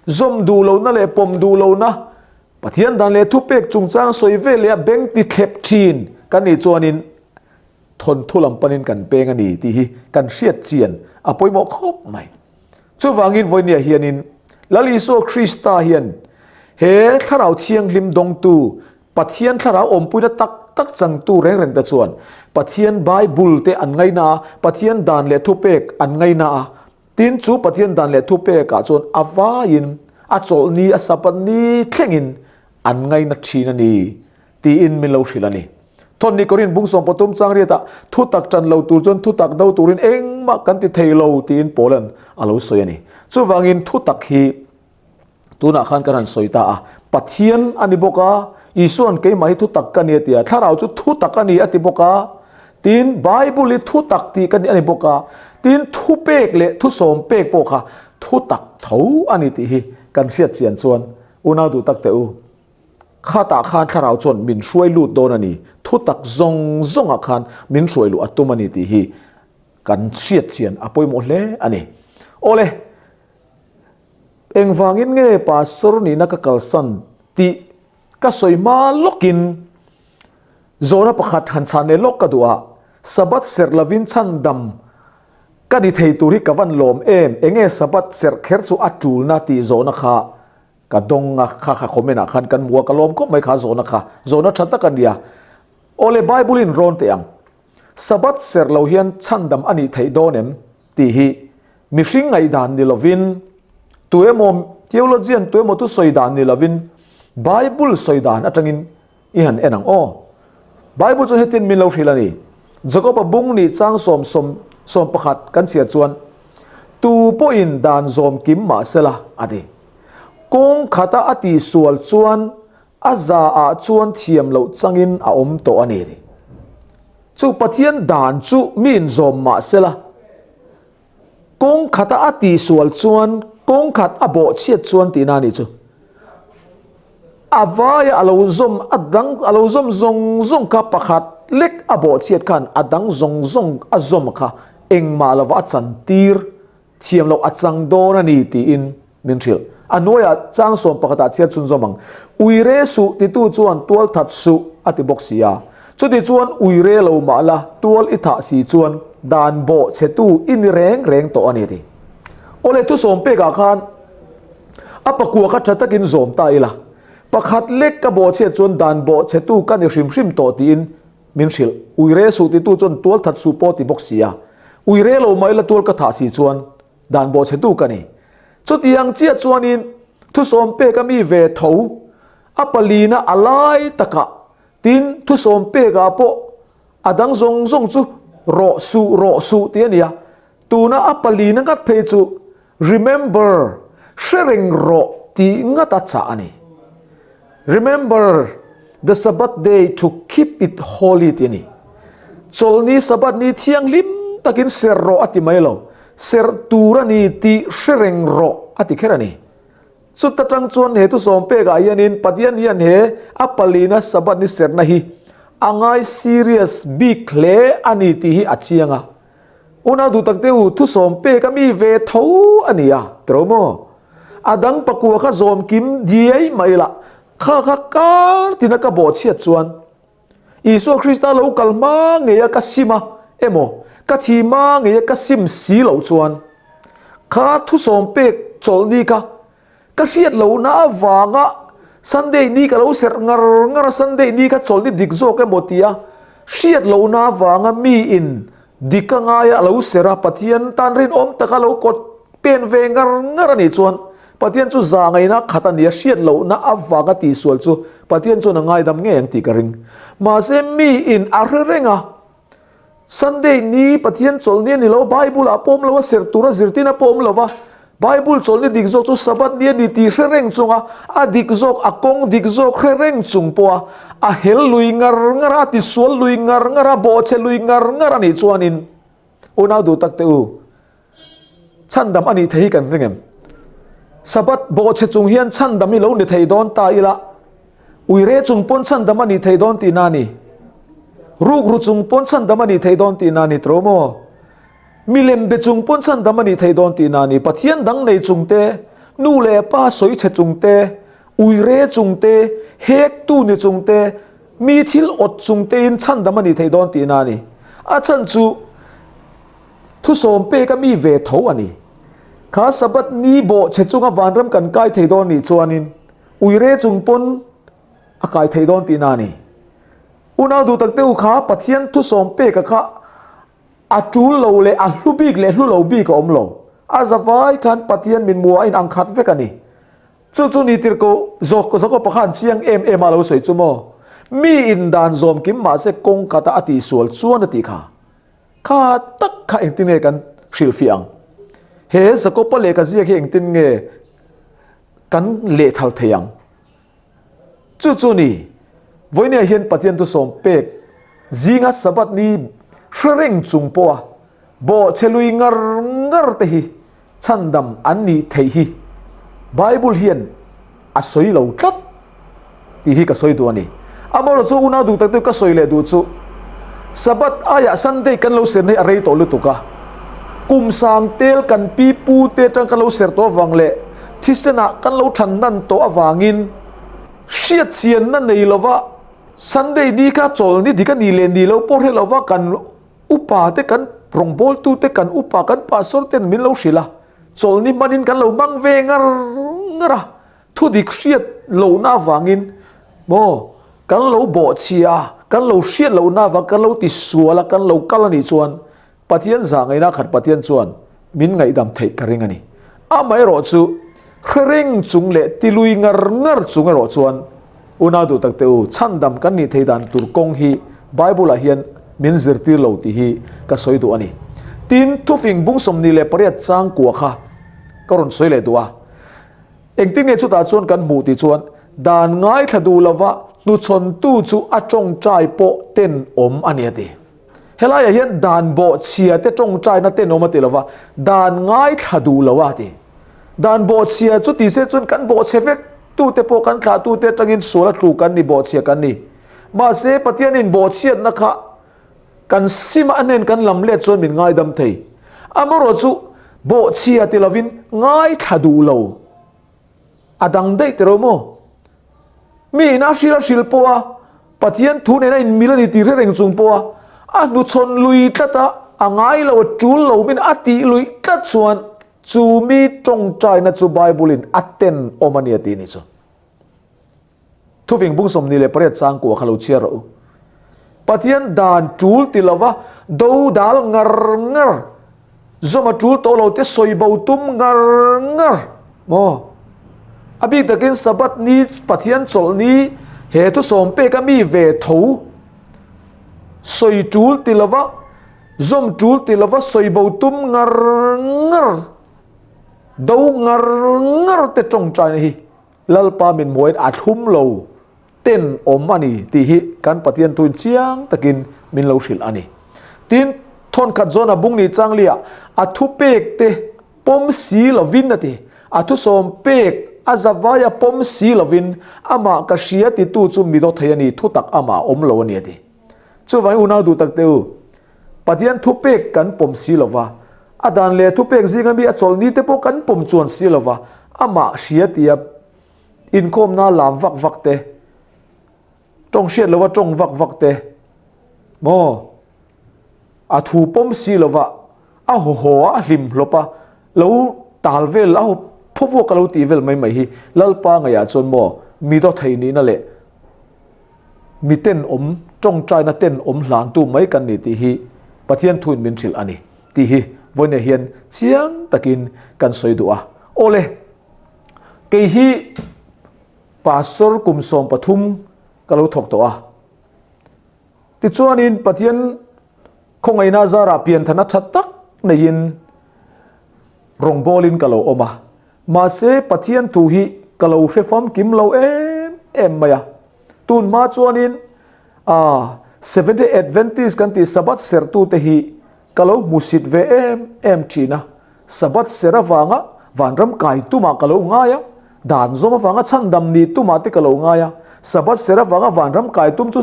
zawm duh lohna leh pawm duh lohna, Pathian dan leh thupek chungchang sawi vel leh a beng ti thlep thin kan nih chuanin thawnthu lam panin kan peng a ni tih hi kan hriat chian a pawimawh khawp mai. Chuvangin vawinia hianin. Lal Isua Krista hian he Thlarau Thianghlim dawngtu, Pathian Thlarau awmpuina tak tak changtu reng reng te chuan Pathian Bible te an ngaina a, Pathian dan leh thupek an ngaina a. Tin, chu Pathian dan leh thupekah chuan a vaiin a chawlhni, a Sabbath ni thlengin an ngaina thin a ni tiin min lo hrilh a ni. Thawnni Korin bung sawm pathum chang riatah thutak tan lo tur chuan thutak do turin engmah kan ti thei lo tiin Paulan a lo sawi a ni. Chuvangin thutak hi tunah khan kan han sawi ta a, Pathian a ni bawk a, Isua'n keimah hi thutak ka ni a ti a, Thlarau chu thutak a ni a ti bawk a, tin Bible hi thutak tih ka ni a ni bawk a, tin thupek leh thusawm pek pawh kha thutak tho a ni tih hi kan hriat chian chuan unau duh tak teh u. Khatah khan thlarau chuan min hruai lut dawn a ni, thutak zawng zawngah khan min hruai luh a tum a ni tih hi kan hriat chian a pawimawh hle a ni. Awle, engvangin nge pastor nihna ka kalsan tih ka sawi hma lawkin zawhna pakhat han chhan leh lawk ka duh a, Sabbath serh lovin chhandam ka ni thei tur hi ka van lawm em, enge Sabbath serh kher chu a tulna tih zawhna kha Ka dawng a, kha kha comment ah khan kan hmu a, ka lawm khawp mai kha zawhna kha, zawhna tha tak a nia. Awle Bible in rawn teh ang. Sabbath serh lo hian chhandam a nih theih dawn em tih hi mihring ngaihdan ni lovin, tu emaw theologian tu emaw thu sawi dan ni lovin Bible sawi dan atangin i han en ang aw. Bible chuan hetin min lo hrilh a ni. Jakob-a bung nih chang sawm sawm 11 kan chhiar chuan tu pawhin dan zawm kim mah sela a ti. Kawng khata a tihsual chuan a za ah chuan thiam loh changin a awm tawh a ni ti. Chu Pathian dan chu mi inzawm mah sela, kawng khata a tihsual chuan kawng khat a bawhchhiat chuan tihna a nih chu. A vaia a lo zawm a dang a lo zawm zawng zawng kha pakhat lek a bawhchhiat khan a dang zawng zawng a zawm kha engmah lova a chantir Thiam loh a chang dawn a ni tiin min hrilh. A hnuaiah chang sawm pakhatah chhiat chhunzawm ang. Uire suh titu chuan tual that suh a ti bawk si a. Chuti chuan uire lo mah la tual i thah si chuan dan bawh chhetu i ni reng reng tawh a ni ti. Awle thusawm pekah khan a pakua kha tha takin zawm ta ila. Pakhat lek ka bawh chhiat chuan dan bawh chhetu ka ni hrim hrim tawh tiin Min hrilh, Uire suh titu chuan tual that suh pawh ti bawk si a, uire lo mai la tual ka thah si chuan dan bawh chhetu ka ni. Chutiang chiah chuanin thusawm pek a mi ve tho, a palina a lai takah, tin thusawm pekah pawh a dang zawng zawng chu rawh suh rawh suh tih a ni a, tuna a palina ngat phei chu Remember, hre reng rawh tih ngat a chah a ni. Remember the Sabbath day to keep it holy tih a ni. Chawlhni Sabbath ni thianghlim takin serh rawh a ti mai lo, serh tur a ni tih hre reng rawh a ti kher a ni. Chuta tang chuan he thusawm pekah hianin Pathian hian he a palina Sabbath ni serhna hi a ngai serious bik hle a ni tih hi a chiang a. Unau duh tak deuh thusawm pek a mi ve tho a ni a, tiro maw? A dang pakua kha zawm kim diai mai la, kha kha kar tina ka bawhchhiat chuan Isua Krista lo kal hma ngeia ka sim a emaw ka thi hma ngeia ka sim si loh chuan kha thusawm pek chawlhni kha Ka hriat lohna avanga Sunday ni ka lo serh ngar ngar a, Sunday ni kha chawlhni dik zawk emaw tia hriat lohna avanga miin dik a ngaia a lo serh a, Pathian tan rinawm taka lo kawt pen ve ngar ngar a nih chuan Pathian chu za ngaihna khat a ni a, hriat lohna avanga tihsual chu Pathian chuan a ngaidam ngei ang tih ka ring. Mahse miin a hre reng a. Sunday ni Pathian chawlhni a ni lo, Bible ah pawm lo a, serh tura zirtin a pawm lo va, Bible chawlhni dik zawk chu Sabbath ni a ni tih hre reng chunga a dik zawk, a kawng dik zawk hre reng chung pawha a hel lui ngar ngar a, a tisual lui ngar ngar a, bawhchhe lui ngar ngar a nih chuanin unau duh tak teh u, Chhandam a nih thei hi kan ring em? Sabbath bawhchhe chung hian chhandam hi lo ni thei dawn ta ila, uire chung pawn chhandam a nih thei dawn tihna a ni. Rukru chung pawn chhandam a nih thei dawn tihna a ni tawh maw? Milem be chung pawn chhandam a nih thei dawn tihna a ni. Pathian dang nei chung te, nu leh pa sawi chhe chung te, uire chung te, hektu ni chung te, mi thil awt chung tein chhandam a nih thei dawn tihna a ni. A chhan chu Thusawm pek a mi ve tho a ni. Kha Sabbath ni bawh che chunga vanram kan kai thei dawn nih chuanin uire chung pawn a kai thei dawn tihna a ni. Unau duh tak te u kha Pathian thusawm peka kha a tul lo leh a hlu bik leh hlu lo bik a awm lo. A zavai khan Pathian min hmuh a inang khat vek a ni. Chu chu ni tir ko zawk Jakob-a khan chiang em em a lo sawi chu maw? Mi in dan zawm kim mahse kawng kata a tihsual chuan a tih kha. Kha tak kha engtin nge kan hrilhfiah ang? He Jakob-a lehkha ziak hi engtin nge kan lehthal thei ang? Chu chu ni, vawinia hian Pathian thusawm pek zinga Sabbath ni hre reng chung pawha bawhchhe lui ngar ngar te hi chhandam an nih theih hi Bible hian a sawi lo tlat tih hi ka sawi duh a ni. Amaherawhchu chu unau duh tak te ka sawi leh duh chu Sabbath aiah Sunday kan lo serna hi a rei tawh lutuk a, kum sang tel kan pi pu te atang kan lo ser tawh avang leh thisenah kan lo than hnan tawh avangin hriatchianna nei lova Sunday ni kha chawlhni dik a nih leh nih loh pawh hre lova kan Upa te kan rawngbawltu te kan upa kan pastor ten min lo hrilh a, chawlhni hmanin kan lo hmang ve ngar ngar a, thudik hriat lohna avangin maw kan lo bawhchhia a, kan lo hriat lohna avang kan lo tisual a, kan lo kal a nih chuan Pathian zah ngaihna khat Pathian chuan min ngaihdam theih ka ring a ni. Amaherawh chu hre reng chung leh tilui ngar ngar chung erawh chuan Unau duh tak te u, chhandam kan nih thei dan tur kawng hi Bible-ah hian min zirtir lo tih hi ka sawi duh a ni. Tin, thufing bung 28 chang kua kha ka rawn sawi leh duh a. Engtin nge chutah chuan kan hmuh tih chuan, dan ngaithla duh lova hnuchhawntu chu a tawngtai pawh tenawm a ni a ti. Helaiah hian dan bawhchhia te tawngtaina tenawm a ti lova, dan ngaithla duh lo a ti. Dan bawhchhia chu ti se chuan kan bawhchhe vek tute pawh kan thlah tute atangin sual a tlu kan ni, bawhchhia kan ni. Mahse Pathianin bawhchhiatna kha kan sim a, a hnen kan lam let chuan min ngaidam thei. Amaherawh chu bawhchhia ti lovin ngaithla duh lo a dang daih tiraw maw? Mi in a hril a hril pawh a, Pathian thu nena inmil a ni tih hre reng chung pawh a, a hnuchhawn lui tlat a, a ngai lo, a tul lo min a tih luih tlat chuan chu mi tawngtaina chu Bible in a ten awm a ni a tih ni chu. Thuving bung 28 chang kua kha lo chhiar rawh u. Pathian dan tul ti lova do dal ngar ngar Zawm a tul tawh lo te sawi bo tum ngar ngar maw? A bik takin Sabbath ni Pathian chawlh ni he thusawm pek a mi ve tho sawi tul ti lova zawm tul ti lova sawi bo tum ngar ngar do ngar ngar te tawngtaina hi Lalpa min hmuain a thlum lo ten awm a ni tih hi kan Pathian thuin chiang takin min lo hrilh a ni. Tin, thawnkhat zawn a bung ni changlia a thupek te pawm si lovin a ti. A thusawm pek a zavai a pawm si lovin amah ka hria titu chu mi dawt thei a ni, thutak amah a awm lo a ni a ti. Chuvangin unau duh tak te u, Pathian thupek kan pawm si lova, a dan leh thupek zinga mi a chawlhni te pawh kan pawm chuan si lova, amah hria tia Inkhawmna lam vak vak te, tawng hriat lova tawng vak vak te, maw a thu pawm si lova a haw haw a, a hlim hlawp a, lo tal vel a haw phawvuak a lo tih vel mai mai hi Lalpa ngaihah chuan maw mi dawthei nihna leh mi tenawm tawngtaina tenawm hlantu mai kan ni tih hi Pathian thuin min hrilh a ni tih hi vawiinah hian chiang takin kan sawi duh a. Awle! Kei hi Pastor kum 13 ka lo thawk tawh a. Tichuanin Pathian khawngaihna zarah pianthana tha tak neiin rawngbawlin ka lo awm a. Mahse Pathian thu hi ka lo hre famkim lo em em mai a. Tun hma chuanin Seventh-day Adventist kan tih Sabbath serhtute hi Ka lo hmusit ve em em thin a, Sabbath ser avanga vanram kai tumah ka lo ngai a, dan zawm avanga chhandam ni tumah te ka lo ngai a, Sabbath ser avanga vanram kai tum chu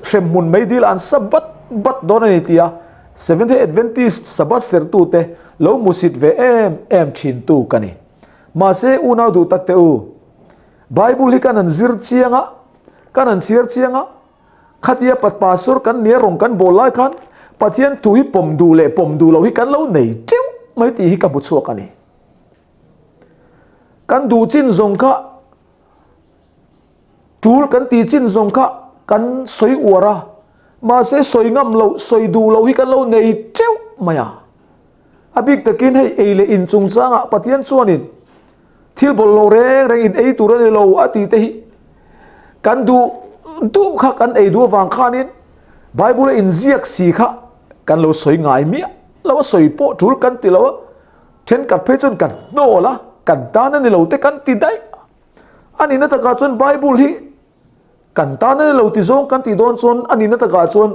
hremhmun mai dil an sa bat bat dawn a ni tia Seventh-day Adventist Sabbath sertute lo hmusit ve em em thin tu ka ni. Mahse unau duh tak te u, Bible hi kan han zir chiang a, kan han chhiar chiang a, Khatia pastor kan nia rawng kan bawl lai khan Pathian thu hi pawm duh leh pawm duh loh hi kan lo nei teuh mai tih hi ka hmu chhuak a ni. Kan duh chin zawng kha tul kan tih chin zawng kha kan sawi uar a, mahse sawi ngam loh, sawi duh loh hi kan lo nei teuh mai a. A bik takin hei ei leh in chungchangah Pathian chuanin thil bawlhhlawh reng reng in ei tur a ni lo a tih te hi kan duh duh kha kan ei duh avang khanin Bible a inziak si kha kan lo sawi ngai miah lo a, sawi pawh tul kan ti lo a, thenkhat phei chuan kan hnawl a, kan tan a ni lo te kan ti daih a nihna takah chuan Bible hi kan tan a ni lo ti zawng kan tih dawn chuan a nihna takah chuan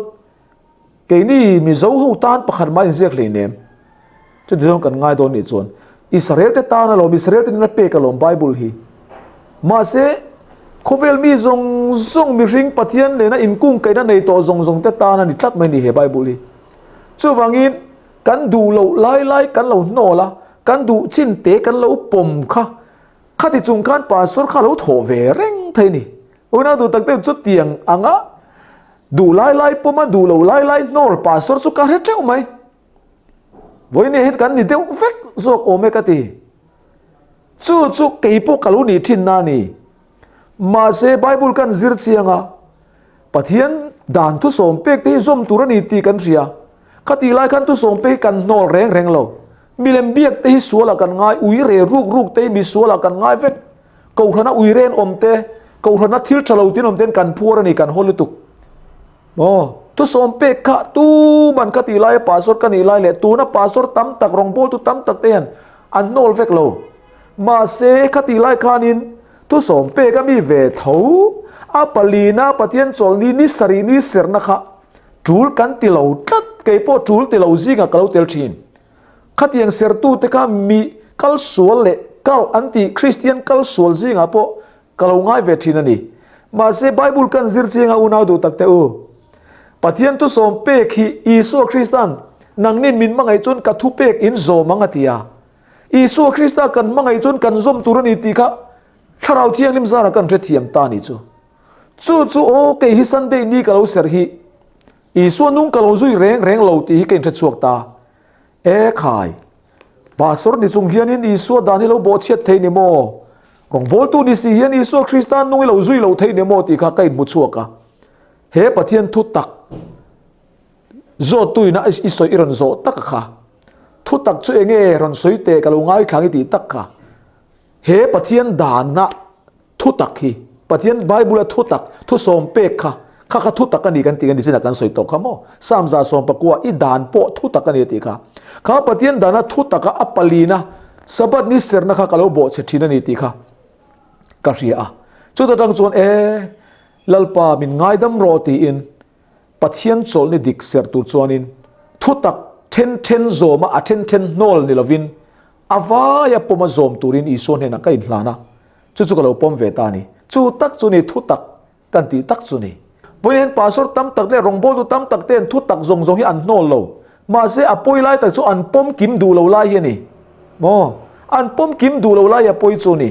Keini Mizo ho tan pakhat mah inziak hleinem. Chuti zawng kan ngai dawn nih chuan Israel te tan alawm, Israel te nena pek alawm Bible hi. Mahse, khawvel mi zawng zawng mihring Pathian nena inkungkaihna nei tawh zawng zawng te tan a ni tlat mai ni he Bible hi. Chuvangin, kan duh loh lai lai kan lo hnawl a, kan duh chin te kan lo pawm kha, khati chung khan Pastor kha a lo thawh ve reng thei ni. Unau duh tak deuh chutiang anga Duh lai lai pawm a duh lo lai lai hnawl pastor chu ka hre teuh mai. Vawiin hian kan ni deuh vek zawk awm e ka ti. Chu chu kei pawh ka lo nih thin na ni. Mahse Bible kan zir chiang a, Pathian dan thusawm pek te hi zawm tur a ni tih kan hria. Khatih lai khan thusawm pek hi kan hnawl reng reng lo. Milem biak te hi sualah kan ngai, ui re ruk ruk te hi misualah kan ngai vek. Kohhrana uiren awm te, kohhrana thil tha lo tin awm ten kan phuar a ni, kan haw lutuk. Maw? Thusawm pek kha tuman ka tih laia pastor ka nih lai leh tuna pastor tam tak, rawngbawltu tam tak te hian an hnawl vek lo. Mahse, kha tih lai khanin thusawm pek a mi ve tho, a palina Pathian chawlhni ni sarih ni serna kha tul kan ti lo tlat, kei pawh tul ti lo zingah ka lo tel thin. Khatiang sertute kha mi kal sual leh kal an tih Kristian kal sual zingah pawh ka lo ngai ve thin a ni. Mahse Bible kan zir chiang a unau duh tak teh u. Pathian thusawm pek hi Isua Krista'n nangnin min hmangaih chuan ka thupek in zawm ang a ti a. Isua Krista kan hmangaih chuan kan zawm tur a ni tih kha Thlarau Thianghlim zarah kan hrethiam ta a ni chu. Chu chu aw kei hi Sunday ni ka lo serh hi Isua nung ka lo zui reng reng lo tih hi ka inhre chhuak ta. E khai! Pastor ni chung hianin Isua dan hi lo bawhchhiat thei ni maw? Rawngbawltu ni si hian Isua Krista nung hi lo zui lo thei ni maw tih kha ka inhmu chhuak a. He Pathian thu tak zawttuina i sawi i rawn zawh tak a kha. Thu tak chu enge rawn sawi teh ka lo ngaithlang i tih tak kha. He Pathian dana thu tak hi, Pathian Bible-a thu tak, thu sawm pek kha, kha kha thu tak a ni kan tih a ni chinah kan sawi tawh kha maw? Psalm 110 i dan pawh thu tak a ni a tih kha. Kha Pathian dana thu taka a palina Sabbath ni serna kha ka lo bawhchhe thin a ni tih kha ka hria a. Chuta tang chuan e, Lalpa min ngaidam rawh tiin Pathian chawlhni dik serh tur chuanin thu tak then then zawma a then then hnawl ni lovin A vaia pawma zawm turin Isua hnenah ka inhlan a, chu chu ka lo pawm ve ta a ni. Chu tak chu ni thu tak kan tih tak chu ni. Vawiin hian pastor tam tak leh rawngbawltu tam tak te'n thu tak zawng zawng hi an hnawl lo. Mahse a pawi lai tak chu an pawm kim duh lo lai hi a ni. Maw? An pawm kim duh lo lai hi a pawi chu a ni.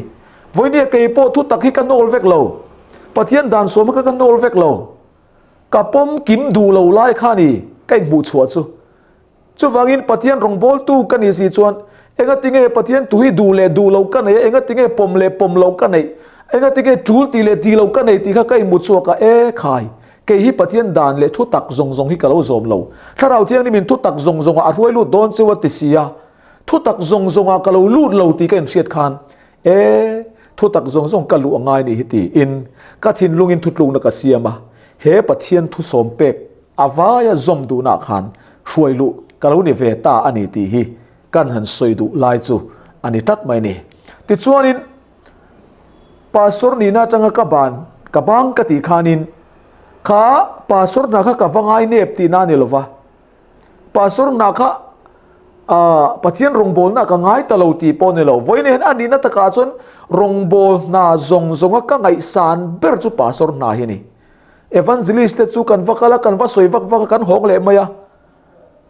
Vawiin hi kei pawh thu tak hi ka hnawl vek lo. Pathian dan sawma kha ka hnawl vek lo. Ka pawm kim duh lo lai kha a ni ka inhmuh chhuah chu. Chuvangin Pathian rawngbawltu ka nih si chuan engatinge Pathian tu hi duh leh duh loh ka nei a, engatinge pawm leh pawm loh ka neih, engatinge tul tih leh tih loh ka nei tih kha ka inhmu chhuak a, e khai, kei hi Pathian dan leh thutak zawng zawng hi ka lo zawm lo. Thlarau Thianghlim in thutak zawng zawngah a hruai lut dawn cheu a ti si a, thutak zawng zawngah ka lo lut lo tih ka inhriat khan, e, thutak zawng zawng ka luh a ngai nih hi tiin ka thinlungin thutlukna ka siam a, he Pathian thusawm pek A vaia zawm duhna khan hruai luh ka lo ni ve ta a ni tih hi kan han sawi duh lai chu a ni tlat mai ni. Tichuanin Pastor nihna atanga ka ban ka bang ka tih khanin kha Pastor hna kha ka va ngai nep tihna a ni lova, Pastor hna kha Pathian rawngbawlna ka ngai ta lo tih pawh a ni lo. Vawiin hian a nihna takah chuan rawngbâwl hna zawng zawnga ka ngaihsan ber chu Pastor hna hi a ni. Evangelist te chu kan va kal a, kan va sawi vak vak a, kan hawng leh mai a.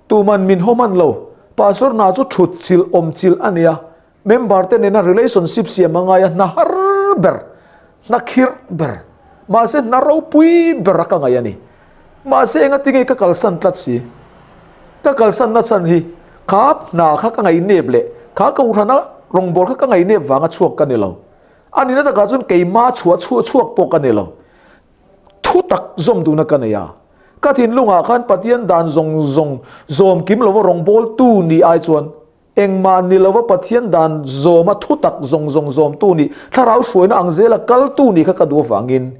Tuman min haw hman lo. Pastor hna chu thut chilh, awm chilh a ni a. Member te nena relationship siam a ngai a, hna har ber, hna khirh ber, mahse hna ropui ber a ka ngaih a ni. Mahse engati nge ka kalsan tlat si? Ka kalsan nachhan hi kha hna kha ka ngaihnep leh kha kohhrana. Rawngbawl kha ka ngaihnep vanga chhuak ka ni lo. A nihna takah chuan keimah chhuah chhuah chhuak pawh ka ni lo. Thu tak zawm duhna ka nei a. Ka thinlungah khan Pathian dan zawng zawng zawm kim lova rawngbawltu nih ai chuan engmah ni lova Pathian dan zawma thu tak zawng zawng zawmtu nih thlarau hruaina ang zela kaltu nih kha ka duh avangin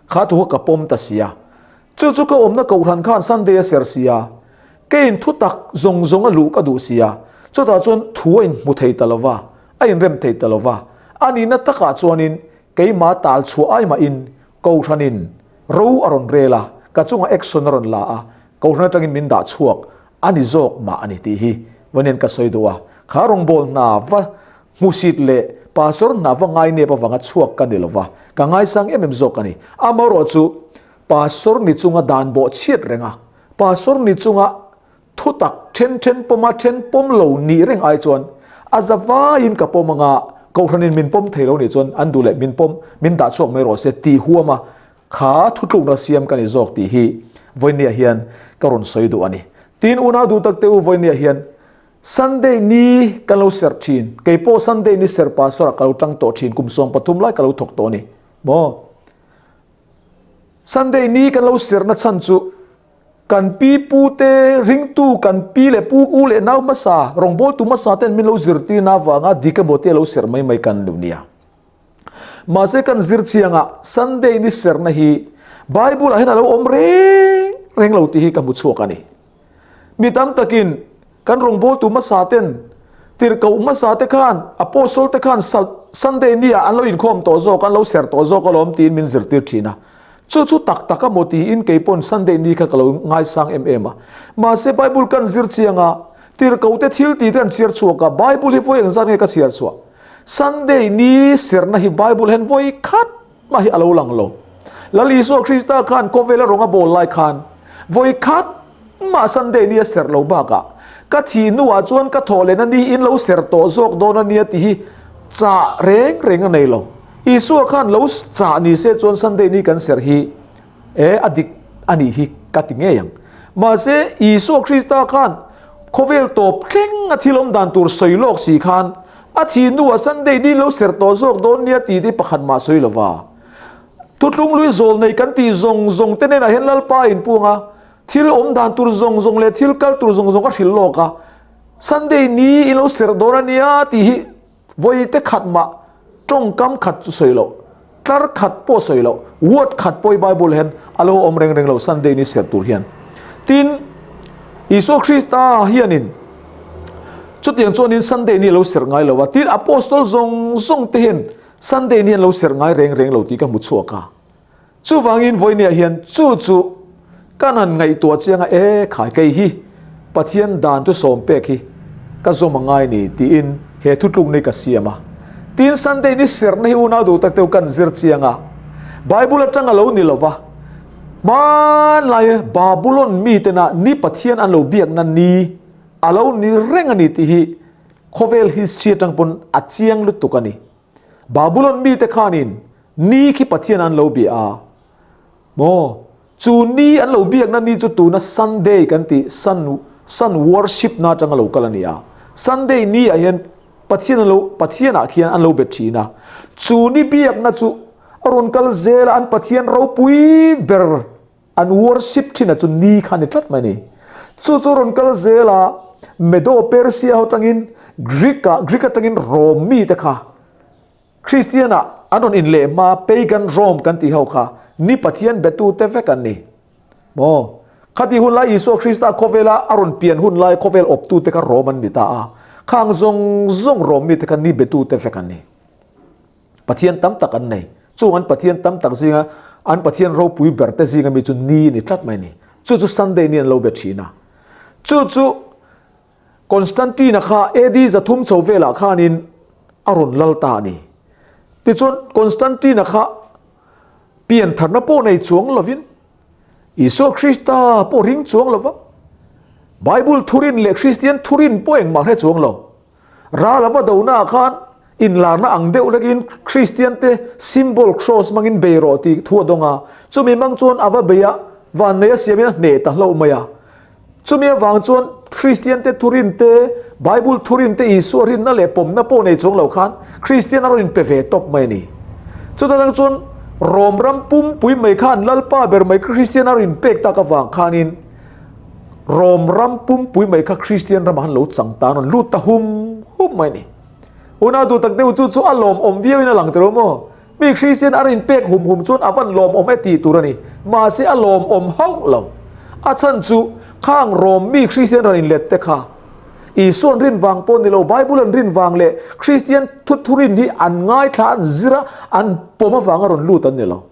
kha thu kha ka pawm ta si a. Chu chu ka awmna kohhran khan Sunday a ser si a, keiin thu tak zawng zawng a luh ka duh si a, chutah chuan thu a inhmu thei ta lova, a inrem thei ta lova, a nihna takah chuanin keimah tal chhuah ai mahin kohhranin ro a rawn rel a, ka chungah action a rawn la a, kohhran atangin min dah chhuak a ni zawk mah a ni tih hi vawiin ka sawi duh a, kha rawngbâwl hna va hmusit leh pastor hna va ngainep avanga chhuak ka ni lova, ka ngaisang em em zawk a ni. Amaherawhchu Pastor ni chunga dan bawh chhiat reng a, pastor ni chunga thutak then then pawma then pawm lo nih reng ai chuan a za vaiin ka pawm anga kohhranin min pawm thei lo nih chuan an duh leh min pawm min dah chhuak mai rawh se tih huam a kha thutlukna siam ka ni zawk tih hi vawinia hian ka rawn sawi duh a ni. Tin unau duh tak te u vawinia hian Sunday ni kan lo serh thin, kei pawh Sunday ni serh pastor ah ka lo tang tawh thin kum 13 lai ka lo thawk tawh a ni maw. Sunday ni kan lo serna chhan chu kan pi pu te ringtu kan pi leh pu u leh nau hmasa rawngbawltu hmasa ten min lo zirtirna avanga dik emaw te lo serh mai mai kan lo nia. Mahse kan zir chianga Sunday ni serna hi Bible ah hian a lo awm reng reng lo tih hi ka hmu chhuak a ni. Mi tam takin kan rawngbawltu hmasa ten tirhkoh hmasa te khan apostle te khan Sunday ni ah an lo inkhawm tawh zawk an lo ser tawh zawk alawm tiin min zirtir thin a. Chu chu tak tak a maw tiin kei pawn Sunday ni kha ka lo ngaisang em em a. Mahse Bible kan zir chiang a, tirhkoh te thil tih te an chhiar chhuak a, Bible hi vawi engzat nge ka chhiar chhuah? Sunday ni serna hi Bible hian vawi khat mah hi a lo lang lo. Lal Isua Krista khan khawvela rawng a bawl lai khan vawi khat mah Sunday ni a serh lo bakah ka thih hnuah chuan ka thawh lehna ni in lo serh tawh zawk dawn a nia tih hi chah reng reng a nei lo. Isua khan lo chah ni se chuan Sunday ni kan serh hi e a dik a nih hi ka ti ngei ang. Mahse Isua Krista khan khawvel tawp thleng a thil awm dan tur sawi lawk si khan A thih hnuah Sunday ni lo serh tawh zawk dawn nia tih te pakhat mah sawi lova. Thutlunglui zawl nei kan tih zawng zawng te hnenah hian Lalpa a inpung a, thil awm dan tur zawng zawng leh thil kal tur zawng zawng a hrilh lawk a. Sunday ni in lo serh dawn a nia tih hi vawi te khat mah tawngkam khat chu sawi loh, tlar khat pawh sawi loh, word khat pawh i Bible hian a lo awm reng reng lo Sunday ni serh tur hian. Tin, Isua Krista hianin chutiang chuanin Sunday ni a lo serh ngai lo a, tin Apostol zawng zawng te hian Sunday ni an lo serh ngai reng reng lo tih ka hmu chhuak a. Chuvangin vawinia hian chu chu kan han ngaihtuah chiang a, e khai kei hi Pathian dan chu sawm pek hi ka zawm a ngai ni tiin he thutlukna hi ka siam a. Tin Sunday ni serhna hi unau duh tak teuh kan zir chiang a, Bible atang a lo ni lova, hmanlai Babulon mitena ni Pathian an lo biakna ni a lo ni reng a ni tih hi khawvel history atang pawn a chiang lutuk a ni. Babulon mite khanin ni khi Pathian an lo bia a maw? Chu ni an lo biakna ni chu tuna Sunday kan tih sun sun worship na atanga lo kal a ni a. Sunday ni ah hian Pathian an lo Pathian ah khian an lo be thin a. Chu ni biakna chu a rawn kal zel a an Pathian ropui ber An worship thin a chu ni kha ni tlat mai a ni. Chu chu rawn kal zel a, Medo Persia ho tangin Greek ah, Greek atangin Rome mi te kha Christian ah an rawn inleh hma Pagan Rome kan tih ho kha ni Pathian betu te vek an ni. Maw? Khati hun lai Isua Krista khawvela a rawn pian hun lai khawvel awptu te kha Rome an ni ta a. Khang zawng zawng Rome mi te kha ni betu te vek an ni. Pathian tam tak an nei. Chung an Pathian tam tak zinga an Pathian ropui ber te zinga mi chu ni a ni tlat mai a ni. Chu chu Sunday ni an lo be thin a. Chu chu Constantine-a kha AD 300 chho velah khanin a rawn lal ta a ni. Tichuan Constantine-a kha piantharna pawh nei chuang lovin Isua Krista pawh ring chuang lova Bible thurin leh Kristian thurin pawh engmah hre chuang lo. Ral a va dohna ah khan inlarna ang deuh lekin Kristian te symbol cross hmangin bei rawh tih thu a dawng a, chumi hmang chuan a va bei a, vannei a siamin a hneh ta hlauh mai a. Chumi avang chuan Kristian te thurin te, Bible thurin te Isua rinna leh pawmna pawh nei chuang lo khan Kristian a rawn inpe ve tawp mai a ni. Chuta tang chuan Rom ram pumpui mai khan Lalpa ber mai Kristian a rawn inpek tak avang khanin Rom ram pumpui mai kha Kristian ramah han lo chang ta, an rawn lut ta hum hum mai a ni. Unau duh tak deuh chu chu a lawmawm viauin a lang tiro maw? Mi Kristian a rinpek hum hum chuan a van lawmawm e tih tur a ni. Mahse a lawmawm hauh lo. A chhan chu khang Rom mi Kristian rawn inlet te kha Isuan rin vang pawh ni lo, Bible an rin vang leh Kristian thuthurin hi an ngaithla, an zir a, an pawm avanga rawn lut an ni lo.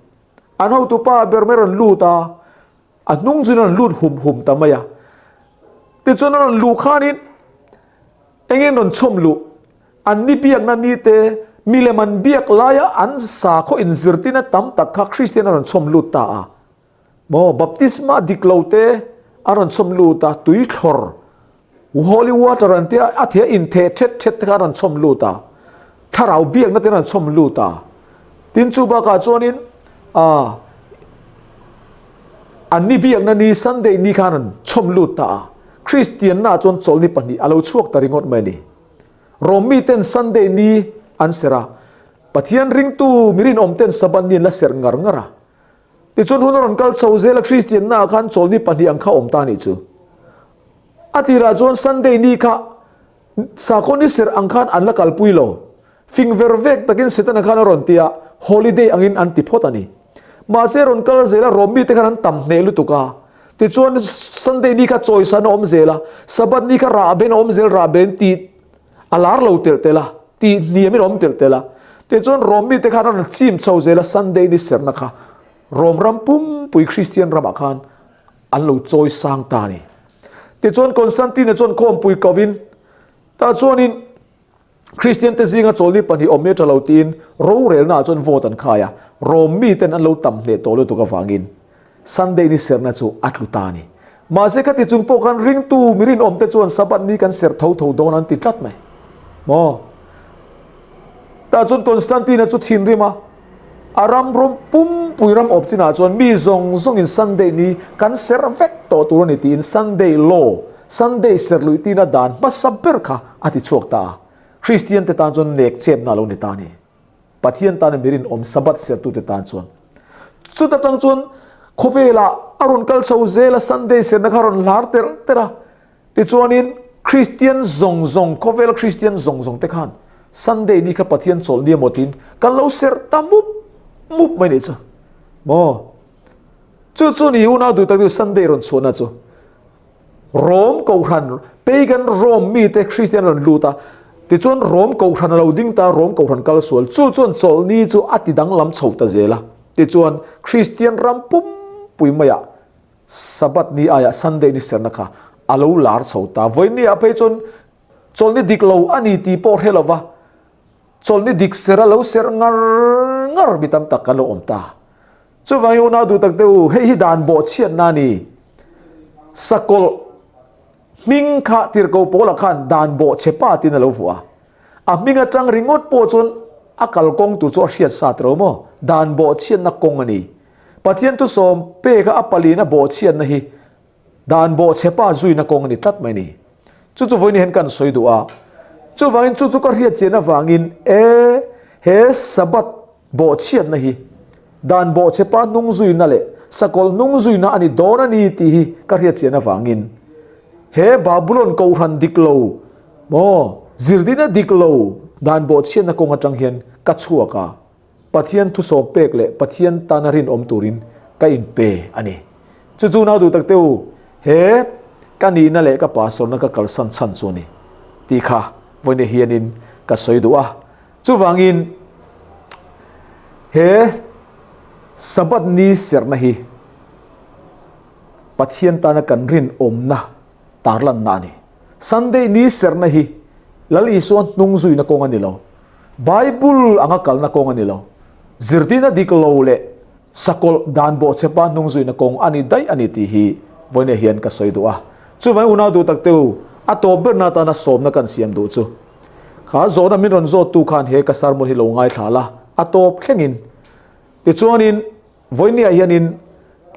An hotupa ber mai rawn lut a, a hnung chuan a rawn lut hum hum ta mai a. Tichuan a rawn luh khanin engin rawn chhawm luh? An ni biakna ni te, milem an biak laia an sakhaw inzirtirna tam tak kha Kristian a rawn chhawm lut ta a. Maw, baptisma dik lo te a rawn chhawm lut a, tui thlawr, holy water an tia a thei a intheh thet thet te kha a rawn chhawm lut a, thlarau biakna te a rawn chhawm lut a. Tin chu bakah chuanin ah an ni biakna ni Sunday ni kha a rawn chhawm lut ta a. Kristianna chuan chawlhni pahnih a lo chhuak ta ringawt mai a ni. Rom miten Sunday ni an serh a, Pathian ringtu mi rinawmten Sabbath ni an la serh ngar ngar a. Tichuan hun a rawn kal chho zel a, Kristiannaah khan chawlhni pahnih ang kha awm ta a nih chu. A tirah chuan Sunday ni kha sakhaw ni serh ang khan an la kalpui lo. Fing ver vek takin Setana khan a rawn ti a, holiday angin an ti phawt a ni. Mahse rawn kal zel a, Rom mite khan an tam hneh lutuk a. Tichuan Sunday ni kha chawisan a awm zel a, Sabbath ni kha rahben a awm zel, rahben tih a lar lo telh telh a, tih hniamin a awm telh telh a. Tichuan Rom mite khan an rawn chim chho zel a, Sunday ni serhna kha Rom ram pumpui Kristian ramah khan an lo chawi sang ta a ni. Tichuan Constantine-a chuan khawmpui kovin, tah chuanin Kristian te zinga chawlni pahnih awm hi a tha lo tiin rorelna ah chuan vote an khai a, Rom miten an lo tam hneh tawh lutuk avangin Sunday ni serhna chu a tlu ta a ni. Mahse khati chung pawh khan ringtu mi rinawm te chuan Sabbath ni kan serh tho tho dawn an ti tlat mai maw? Tah chuan Constantine-a chu thinrim a, a ram rawm pumpui ram awp chinah chuan mi zawng zawngin Sunday ni kan serh vek tawh tur a ni tiin Sunday law, Sunday serh luih tina dan hmasa ber kha a ti chhuak ta a. Kristian te tan chuan nek chepna a lo ni ta a ni. Pathian tana mi rinawm Sabbath serhtute tan chuan. Chuta tang chuan khawvelah a rawn kal chho zel a, Sunday serhna kha a rawn hlar terh terh a. Tichuanin Kristian zawng zawng, khawvela Kristian zawng zawng te khan Sunday ni kha Pathian chawlh ni emaw tiin kan lo serh ta mup mup mai nih chu. Maw? Chu chu ni unau duh tak chu Sunday rawn chhuahna chu. Rom Kohhran, Pagan Rome mite Kristian rawn lut a, tichuan Rom Kohhran a lo ding ta, Rom Kohhran kal sual. Chu chuan chawlh ni chu a ti danglam chho ta zel a. Tichuan Kristian ram pumpui maiah Sabbath ni aiah Sunday ni serna kha a lo lar chho ta. Vawiin ah phei chuan chawlhni dik lo a ni tih pawh hre lova chawlhni dik ser a lo serh ngar ngar mi tam tak kan lo awm ta. Chuvangin unau duh tak te u, hei hi dan bawhchhiatna a ni. Sakawlh hming kha tirhkoh Paula khan dan bawhchhe pa tiin a lo vuah a. A hming atang ringawt pawh chuan a kalkawng tur chu a hriat sa tiro maw? Dan bawhchhiatna kawng a ni. Pathian thusawm peka a palina bawhchhiatna hi dan bawhchhepa zuina kawng a ni tlat mai a ni. Chu chu vawiin hian kan sawi duh a. Chuvangin chu chu ka hriat chian avangin e he Sabbath bawhchhiatna hi dan bawhchhepa hnung zuina leh sakawlh hnung zuina a ni dawn a ni tih hi ka hriat chian avangin he Babulon kohhran dik lo maw zirtirna dik lo dan bawhchhiatna kawng atang hian ka chhuak a. Pathian thusawm pek leh Pathian tana rinawm turin ka inpe a ni. Chu chu nau duh tak te u, he ka nihna leh ka pastorna ka kalsan chhan chu a ni tih kha vawiin hianin ka sawi duh a. Chuvangin he Sabbath ni serhna hi Pathian tana kan rinawmna tarlanna a ni. Sunday ni serhna hi Lal Isua hnung zuina kawng a ni lo. Bible anga kalna kawng a ni lo. Zirtirna dik lo leh sakawlh dan bawhchhepa hnung zuina kawng a ni daih a ni tih hi vawiin hian ka sawi duh a. Chuvangin unau duh tak te u, a tawp berna atana sawmna kan siam duh chu. Kha zawhna min rawn zawttu khan he ka sermon hi lo ngaithla la, a tawp thlengin. Tichuanin vawiin hianin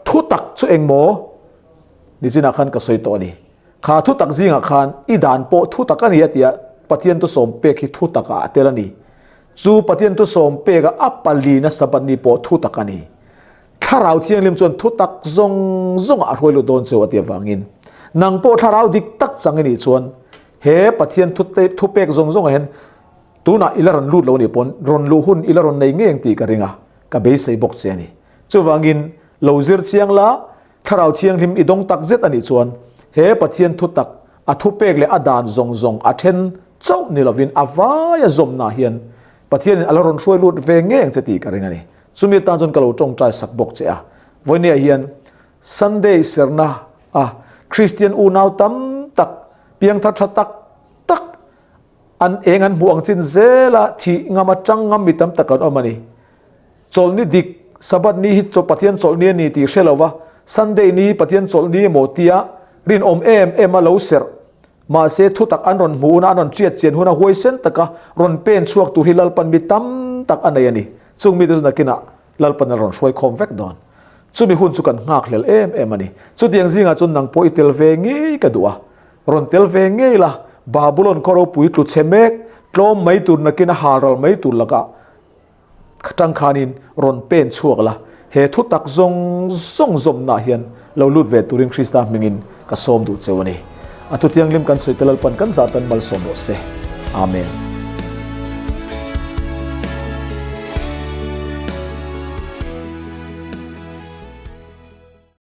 thu tak chu engmaw nichinah khan ka sawi tawh a ni. Kha thutak zingah khan i dan pawh thutak a ni a tia Pathian thusawm pek hi thutakah a tel a ni. Chu Pathian thusawm peka a palina Sabbath ni pawh thutak a ni. Thlarau Thianghlim chuan thutak zawng zawngah a hruai lut dawn cheu a ti avangin nang pawh thlarau dik tak chang i nih chuan he Pathian thupek zawng zawngah hian tunah i la rawn lut lo a nih pawn rawn luh hun i la rawn nei ngei ang tih ka ring a, ka beisei bawk che a ni. Chuvangin lo zir chiang la, Thlarau Thianghlim i dawng tak zet a nih chuan he Pathian thutak a thupek leh a dan zawng zawng a then chauh ni lovin a vaia zawmna hian Pathianin a la rawn hruai lut ve ngei ang che tih ka ring a ni. Chumi atan chuan ka lo tawngtai sak bawk che a. Vawinia hian Sunday serna a Kristian unau tam tak, piangthar tha tak tak an eng an hmuh ang chin zela thih ngam atang ngam mi tam tak an awm a ni. Chawlhni dik, Sabbath ni hi Pathian chawlhni a ni tih hre lova, Sunday ni hi Pathian chawlhni emaw tia rinawm em em a lo serh. Mahse, thutak an rawn hmuh huna an rawn hriat chian huna huaisen taka rawn pen chhuak tur hi Lalpan mi tam tak a nei a ni. Chung mite chu nakinah Lalpan a rawn hruai khawm vek dawn. Chumi hun chu kan nghakhlel em em a ni. Chutiang zingah chuan nang pawh i tel ve ngei ka duh a. Rawn tel ve ngei la, Babulon khaw ropui tlu chhe mek, tlawm mai tur nakin a halral mai tur lakah Tang khanin rawn pen chhuak la, he thu tak zawng zawng zawmnaah hian lo lut ve turin Krista hmingin ka sawm duh cheu a ni. A thutianghlim kan sawi te Lalpan kan zah tan malsawm rawh se. Amen.